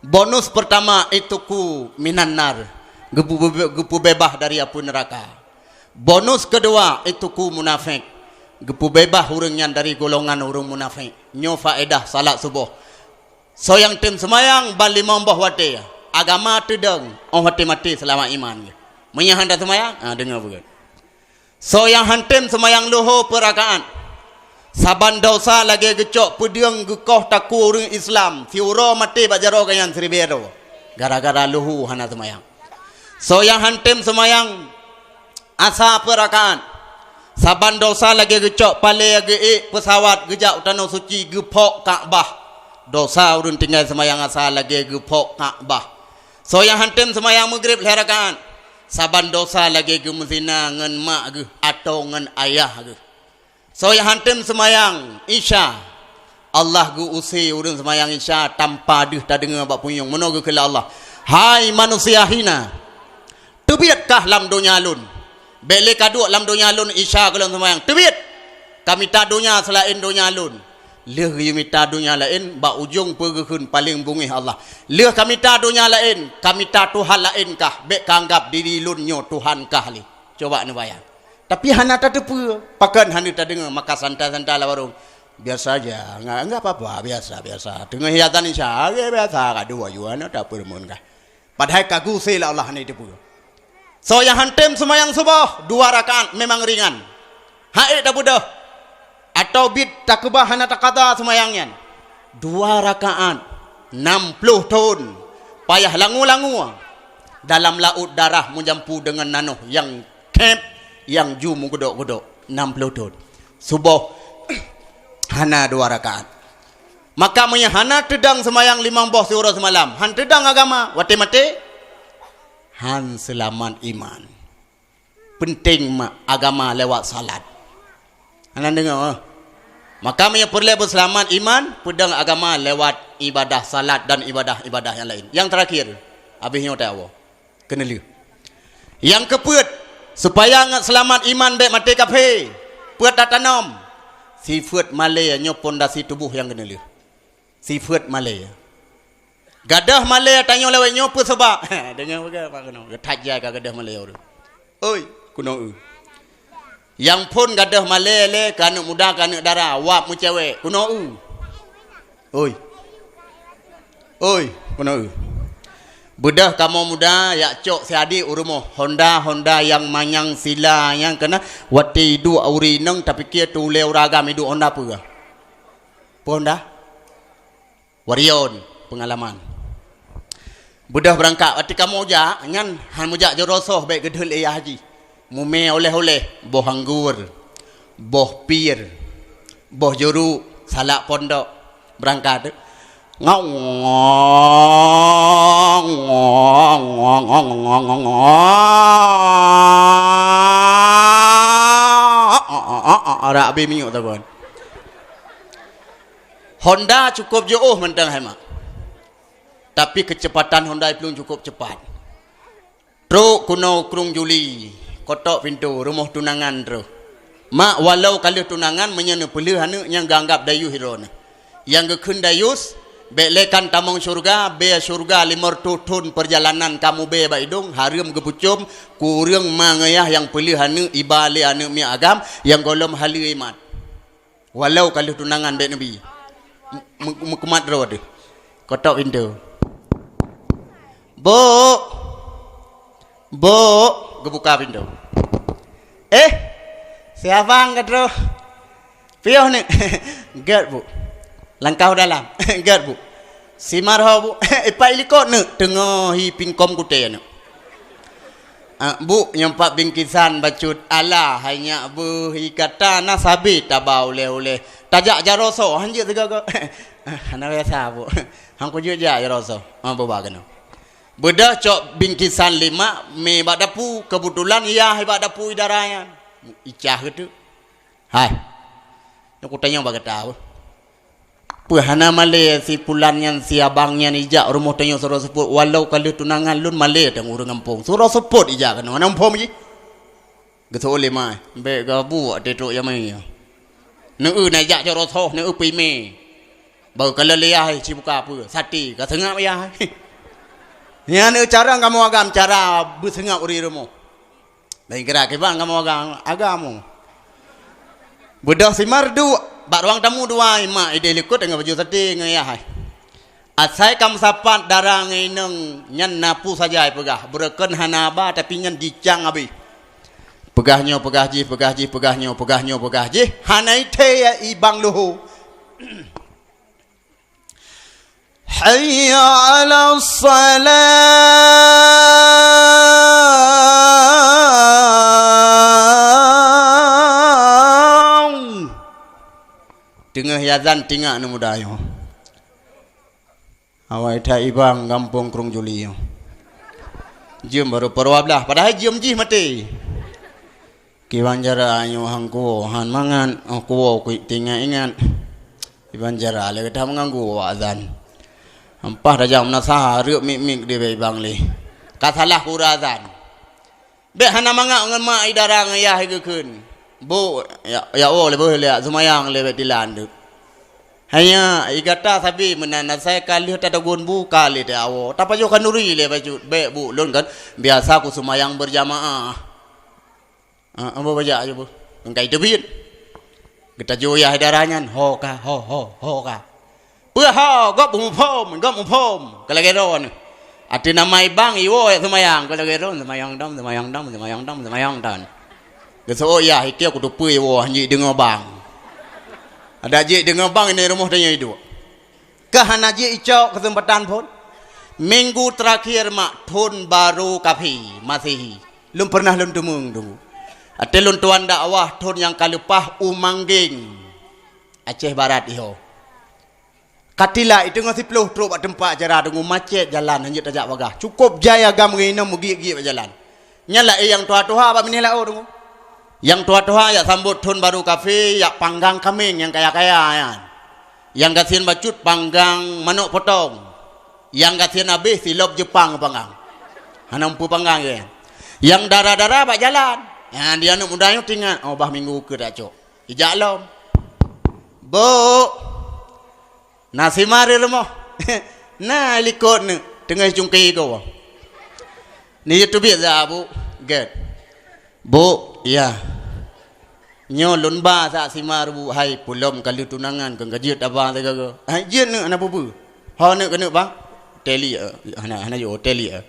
Bonus peurtama, ituku minan nar, geupeu-, geupeubeubaih dari apui neuraka. Bonus keudua, ituku munafék, geupeubeubaih ureuëng nyan dari golongan ureuëng munafék. Nyoe faedah salat suboh. Soe nyang tem seumayang ban limong boh watée, agama teudong, óh watée maté seulamat iman geuh. Meunyoe hana seumayang, ah, deungoe beugét. Soe nyang han tem seumayang luho peuet rakaat, saban desya lagée geucok peudeueng geukoh takue ureuëng Islam, siuroe maté bak jaroe geuh nyan siribée droe, gara-gara luho hana seumayang. Soe nyang han tem seumayang asa peuet rakaat, saban desya lagée geucok palée geuék peusawat geujak u Tanoh Suci geuphok Ka'bah. Desya ureuëng tinggai seumayang asa lagée geuphok Ka'bah. Soe nyang han tem seumayang meugreb lhée rakaat, saban desya lagée geumeuzina ngon mak geuh atawa ngon ayah geuh. Soe nyang han tem seumayang Isya, Allah geu-use ureuëng seumayang Isya tanpa deuh tadeungoe bak punyueng. Meunoe geukheun lé Allah, "Hai manusia hina, teubiet kah lam donya lôn. Bék lé ka duek lam donya lôn Isya gohlom seumayang. Teubiet! Ka mita donya seulaén donya lôn." Lheueh geuyue mita donya laén, bak ujong peue geukheun paleng beungéh Allah, "Lheueh ka mita donya laén, ka mita tuhan laén kah, bék ka anggab diri lôn nyoe Tuhan kah lé." Coba neubayang. Tapi hana tateupeue, pakon hana tadeungoe, maka santai-santai lam warong. "Biasa aja, enggak, enggak apa-apa, biasa, biasa." Teungoh hiatan Isya, "Oke, biasa, ka dua juta, hana tapeureumeun kah." Padahai ka geu-use lé Allah hana jiteupeue. Soe nyang han tem seumayang suboh, dua rakaat memang ringan. Han ék tabeudôh, atawa bit takeubah hana takada seumayang nyan. Dua rakaat, nam ploh thon, payah langue-langue dalam laôt darah meujampu deungon nanoh nyang khép, nyang ju meugeudok-geudok, nam ploh thon. Suboh hana dua rakaat. Maka meunyoe hana teudong seumayang limong boh siuroe seumalam, han teudong agama, watée maté, han seulamat iman. Penting ma-, agama lewat salat. Hana deungoe, eh? Maka meunyoe peureulée beuseulamat iman, peudong agama lewat ibadah salat dan ibadah-ibadah nyang laén. Nyang teurakhir, habéh nyoe teuh Allah. Keuneulheueh. Nyang keupeuet, supaya ngat seulamat iman bék maté kafé, peuet tatanom. Sifeuet malée nyoe pondasi tuboh nyang keuneulheueh. Sifeuet malée. Gadôh malée tanyoe lawét nyoe peue sabab? Deungoe peugah, Pak Keunoe. That jai ka gadôh malée ureuëng. Oi, keunoe eu. Nyang phon gadôh malée lé keu aneuëk muda, keu aneuëk dara, wab meucewek. Keunoe eu. Oi. Oi, keunoe eu. Beudôh kamoe muda, jak cok si adik u rumoh. Honda, Honda nyang manyang sila nyang keunan, watée iduek uri inong, tapike tu ulée ureuëng agam iduek Honda peue? Peue Honda? Warrior, peungalaman. Beudôh beurangkat, watée kamoe jak, nyan han meujak jaroe soh bék geudeuh lé yah jih. Mumé oleh-oleh, boh anggor, boh pir, boh juruk, salak pondok. Beurangkat. Rak abéh minyeuk saban. Honda cukup jiôh mantong hai mak. Tapi keuceupatan Honda iplueng cukup cepat. Trok keunoe u Krueng Juli, Kotok pintoe rumoh tunangan troh. Mak, walau ka lheueh tunangan, meunyoe neupeulheueh aneuk nyang geuanggab dayus droeneuh. Nyang geukheun dayus, bék lé kan tamong syeuruga, bèe syeuruga limong reutôh thon peurjalanan kamoe bèe bak idong, hareuem geupeucom, keu ureueng ma ngon yah nyang peulheueh aneuk iba lé aneuk miet agam nyang gohlom haleue iman. Walau ka lheueh tunangan bék neubi. Meukumat droe deuh. Kotok pintoe. "Buk! Buk!" Geubuka pintoe. "Eh, si abang ka troh." "Piôh neuk." "Gèt, Buk." "Langkah u dalam." "Gèt, Buk." "Si Mar ho, Buk?" "Ipat likot neuk." "Teungoh hi pingkom kutée neuk." "Ah, Buk, nyoe pat bingkisan bacut." "Alah, hai nyak beuh, i gata na sabé taba ulèe-ulèe. Tajak jaroe soe, han jeuet sigoe-goe." "Hana biasa, Buk." "Han kujeuet jak jaroe soe." "Ah, beuba keunoe." Beudôh cok bingkisan lé mak, mé bak dapu, keubeutulan yah bak dapu idara nyan. Icah geuh teuk. "Hai, nyoe kutanyong bak gata, beuh. Peue hana malèe si pulan nyan, si abang nyan ijak rumoh tanyoe sidroe seupôt, walau ka lheueh tunangan lôn malèe teuh ureueng gampông. Sidroe seupôt ijak keunoe, hana muphom jih?" Geuseuôt lé mak, "Bèk gabuek teuh trok jamé nyoe. Neu-eu na ijak jaroe soe, neu-eu peuimè. Baru ka lheueh lé yah, cibuka peue? Saté, ka seungab yah." Nyan neu cara kamoe agam, cara beuseungab ureueng rumoh. Laén kira kiban kamoe agam, agam. Beudôh si Mar duek bak ruang tamu dua, mak idéh likot deungon baju saté ngon yah hai. "Asai ka meusapat dara ngon inong nyan na peue saja ipeugah, beureukan hana haba tapi nyan jicang habéh. Peugah nyoe, peugah jih, peugah jih, peugah nyoe, peugah nyoe, peugah jih, hana ithèe ibang leuho." "Hayya 'alas shalah." Teungoh azan tingak aneuk muda nyoe. Awai that ibang gampông Krueng Juli nyoe. Jeuem baru peuruwa blaih, padahai jeuem jih maté. Kiban cara nyoe han kuwoe, han mangat, oh kuwoe kuik tingat ingat. Kiban cara lé gata meuganggu awak azan. Ampah tajak meunasah, reuek mik-mik di bak ibang lé. Ka salah keu ureueng azan. Bèk hana mangat ngon mak idara ngon yah geukheun. "Buk, ya, ya Allah, lé beuh lé seumayang lé bèk dilan deuek." Hanya i gata sabe meunan asai ka lheueh tadagon bu ka lé teuawoe. Tapajoh khanduri lé bacut. "Bèk, Buk, lôn kan biasa kuseumayang beurjamaah." Ah, ambo bajak aja, Bu. Engkai teubiet. Geutajoh yah dara nyan, ho ka, ho, ho, ho ka. Peue ho, gob muphom, gob muphom. Ka lagèe droe nyoe. Ateueh nama ibang, iwoe seumayang. Ka lagèe droe, seumayang dong, seumayang dong, seumayang dong, seumayang dong. Geuseuôt yah, iké kuteupeue iwoe, han jeuet deungoe bang. Adak jeuet deungoe bang, ini rumoh tanyoe iduek. Ka hana jeuet icok keuseumpatan phon. Minggu teurakhir mak thon barô kafé Masehi, lôn peureunah lôn teumeung tu. Até lôn tuan dakwah thon nyang ka leupah u Manggeng, Aceh Barat iho. Ka tilak, i teungoh siplôh trok bak teumpat acara deungon macet jalan, hanjeuet tajak bagah. Cukôp jai agam ngon inong meugiek-giek bak jalan. Nyan laén nyang tuha-tuha bak binéh laôt deungon. Nyang tuha-tuha jak sambot thon barô kafé, jak panggang kaméng nyang kaya-kaya nyan. Nyang gasien bacut panggang manok potong. Nyang gasien abéh silop Jeupang panggang. Hana muphom panggang nyan. Nyang dara-dara bak jalan. Nyan di aneuk muda nyoe teuingat, oh bah minggu ukeue tacok. Ijak lom. Buk. Na si Mar di rumoh. Na likot neuk teungoh cungké goe. Neujiteubiet za, Buk. Gèt. Buk, ya. Nyoe lôn ba sak si Mar, Buk, hai peulom ka lheueh tunangan keu ka jeuet aba sigoe-goe. Hai jeuet neuk hana peue-peue. Ho neuk keuneuk bang. Teli, eh, hana, hana jeuet teli, eh.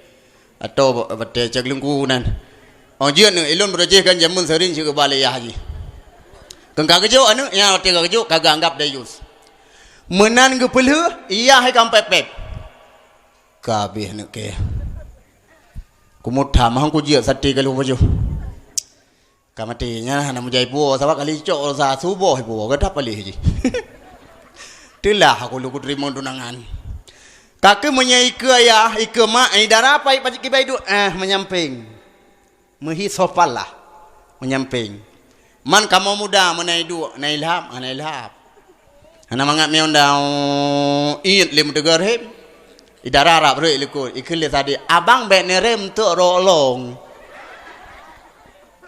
Atau ba-, batèe cak leungku nan. Oh jeuet neuk, ilôn beurajih kan jameun seuring cit geuba lé yah jih. Keu ka geujok aneuk, nyang watèe ka geujok ka geuanggab dayus. Meunan geupeulheueh, yah hai ka pép-pép. Ka abéh aneuk kèe. Kumutham han kujeuet saté ka lôn pajoh. Ka maté nyan hana meujai puwoe, sabab ka lheueh icok rosa suboh puwoe, gata paléh jih. Teulah aku lôn kuteurimong tunangan. Ka keuh meunyoe ikeue ayah, ikeue mak, eh, dara pai pajik kibai duek, eh, meunyampéng. Meuhi sopan lah. Meunyampéng. Man kamoe muda meunan iduek, na ilham, hana ilham. Hana mangat miyueb daun, iet lé meuteugor hém. Idara rab reuek likot, ikheun lé sadé, "Abang bèk neurem teuk rok long."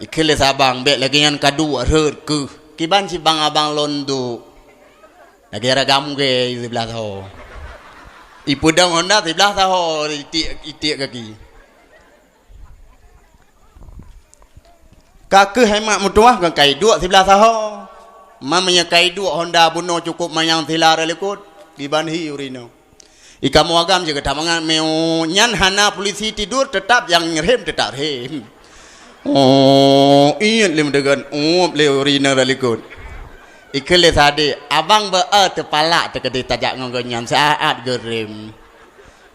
Ikheun lé sabang, "Bék lagée nyan ka duek rhot keuh. Kiban cit bang abang lôn duek." Lagée ragam gée siblah saho. Ipeudong Honda siblah saho, itiek, itiek gaki. Ka keuh hai mak meutuwah ngon kai duek siblah saho. Meunyoe kai duek Honda bunoe cukup manyang sila rot likot, kiban hi ureueng inong. I kamoe agam jeuet gata mangat meu nyan hana polisi tidur, teutap nyang rhem teutap rhem. Oh, iet lé meudegan, uep lé ureueng inong rot likot. Ikheun lé sadé, "Abang beu-e teupalak teukeudi tajak ngon geuh nyan saát geurem."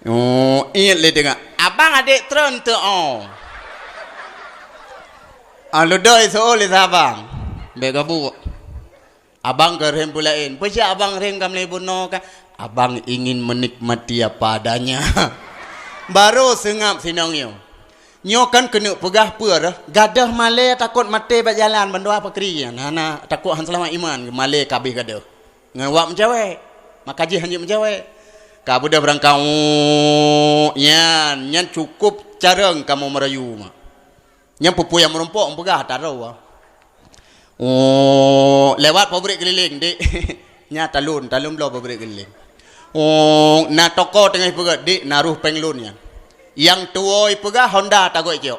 Oh, iet lé teungoh, "Abang adék treun teu oh." Ah, ludoi seuôt lé sabang. Bék gabuk. Abang geurhem peulaén. Peue cit abang rhem ka meulai bunoe ka? Abang ingin menikmati apa adanya. Barô seungab sinong nyoe. Nyoe kan keuneuk peugah peue reh, gadôh malée takot maté bak jalan bandua pakri nyan. Hana takot han seulamat iman, malée ka abéh gadôh. Ngon wak meucewek. Maka jih hanjeuet meucewek. Ka beudôh beurangkat, nyan, nyan cukup carông kamoe meurayu mak. Nyang peue-peue nyang meurumpok meupeugah taroe. Oh, lewat pabrik keliling, Dik. Nya talon, talon bloe pabrik keliling. Oh, na toko teungoh ipeugah, Dik, na roh péng lôn nyan. Nyang tuwoe ipeugah Honda tagot icok.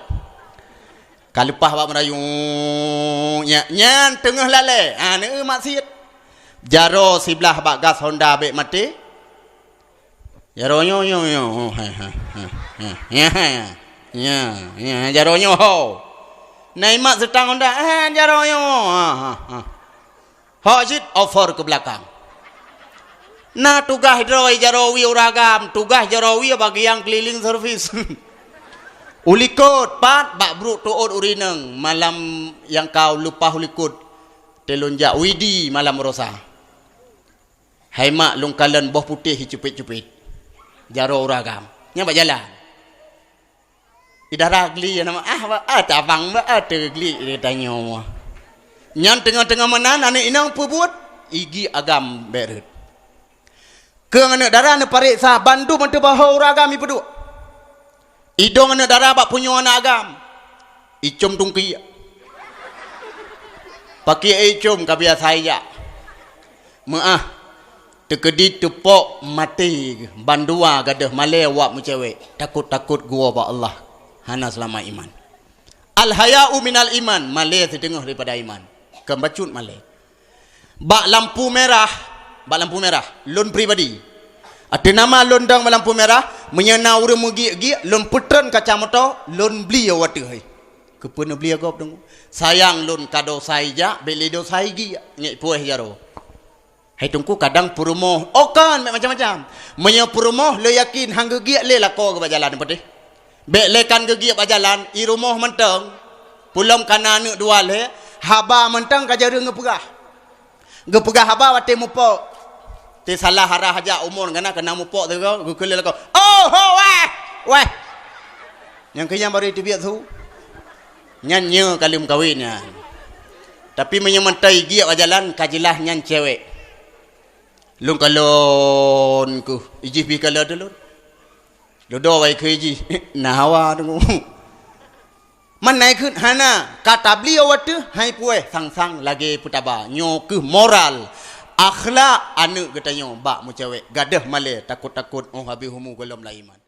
Ka leupah bak meurayu, nya, nyan teungoh lalée. Ha, neu maksiet. Jaroe siblah bak gas Honda bék maté. Jaroe nyoe, nyoe, nyoe. Oh, hai, hai, hai, hai. Nya, hai, hai. Nya, nya, jaroe nyoe ho. Na imat seutang Honda, eh, jaroe nyoe. Ha, ha, ha. Hok cit over keu beulakang. Na tugaih droe jaroe wie ureueng agam, tugaih jaroe wie bagian keliling servis. Ulikot pat bak brok teuôt ureueng inong malam nyang ka leupah ulikot. Teulon jak widi malam rosa. Hai mak lôn kalon boh putéh cupét-cupét. Jaroe ureueng agam. Nyan bak jalan. Idara gli nama ah ba ah tabang ba ah teugli tanyoe. Nyan teungoh-teungoh meunan aneuk inong peubuet igi agam bék rhot. Keu aneuk dara neupareksa bandum ateueh bahô ureueng agam ipeuduek. Idong aneuk dara bak punyueng aneuk agam. Icom tungkiek. Pakiek icom ka biasa ijak. Meuah. Teukeudi teupok maté bandua gadôh malée wak meucewek. Takot-takot geuwoe bak Allah. Hana seulamat iman. Al-haya'u minal iman. Malée siteungoh daripada iman. Kon bacut malée. Bak lampu merah, bak lampu merah, lôn pribadi. Ateueh nama lôn dong bak lampu merah, meunyoe na ureueng meugiek-giek, lôn peutreun kaca moto, lôn bli wateuh hai. Keupeue neubli gob deungoe? Sayang lôn ka dosa ijak, bék lé dosa igiek, ngék puéh jaroe. Hai Teungku kadang peurumoh, oh kon, macam-macam. Meunyoe peurumoh, lôn yakin han geugiek lé lakoe geuh bak jalan, peudeh. Bék lé kan geugiek bak jalan, i rumoh mantong. Pulom kana aneuk dua lé, haba mantong ka jareueng geupeugah. Geupeugah haba watée mupok. Teusalah arah jak umur ngana keunan mupok sigoe, geukheun lé lakoe, "Oh, ho, weh! Weh!" Nyang keu nyan baru teubiet su. Nyan nyoe ka lheueh meukawen nyan. Tapi meunyoe mantong igiek bak jalan, ka jeulaih nyan cewek. Lôn kalon keuh, ijih pih kalon lôn. Dudoe wai keu ijih, na hawa deungoe. Meunan keuh hana, ka tabli wateuh hai puéh sang-sang lagée peutaba. Nyoe keuh moral, akhlak aneuk geutanyoe bak meucewek. Gadôh malée, takot-takot, oh habéh umu gohlom lam iman.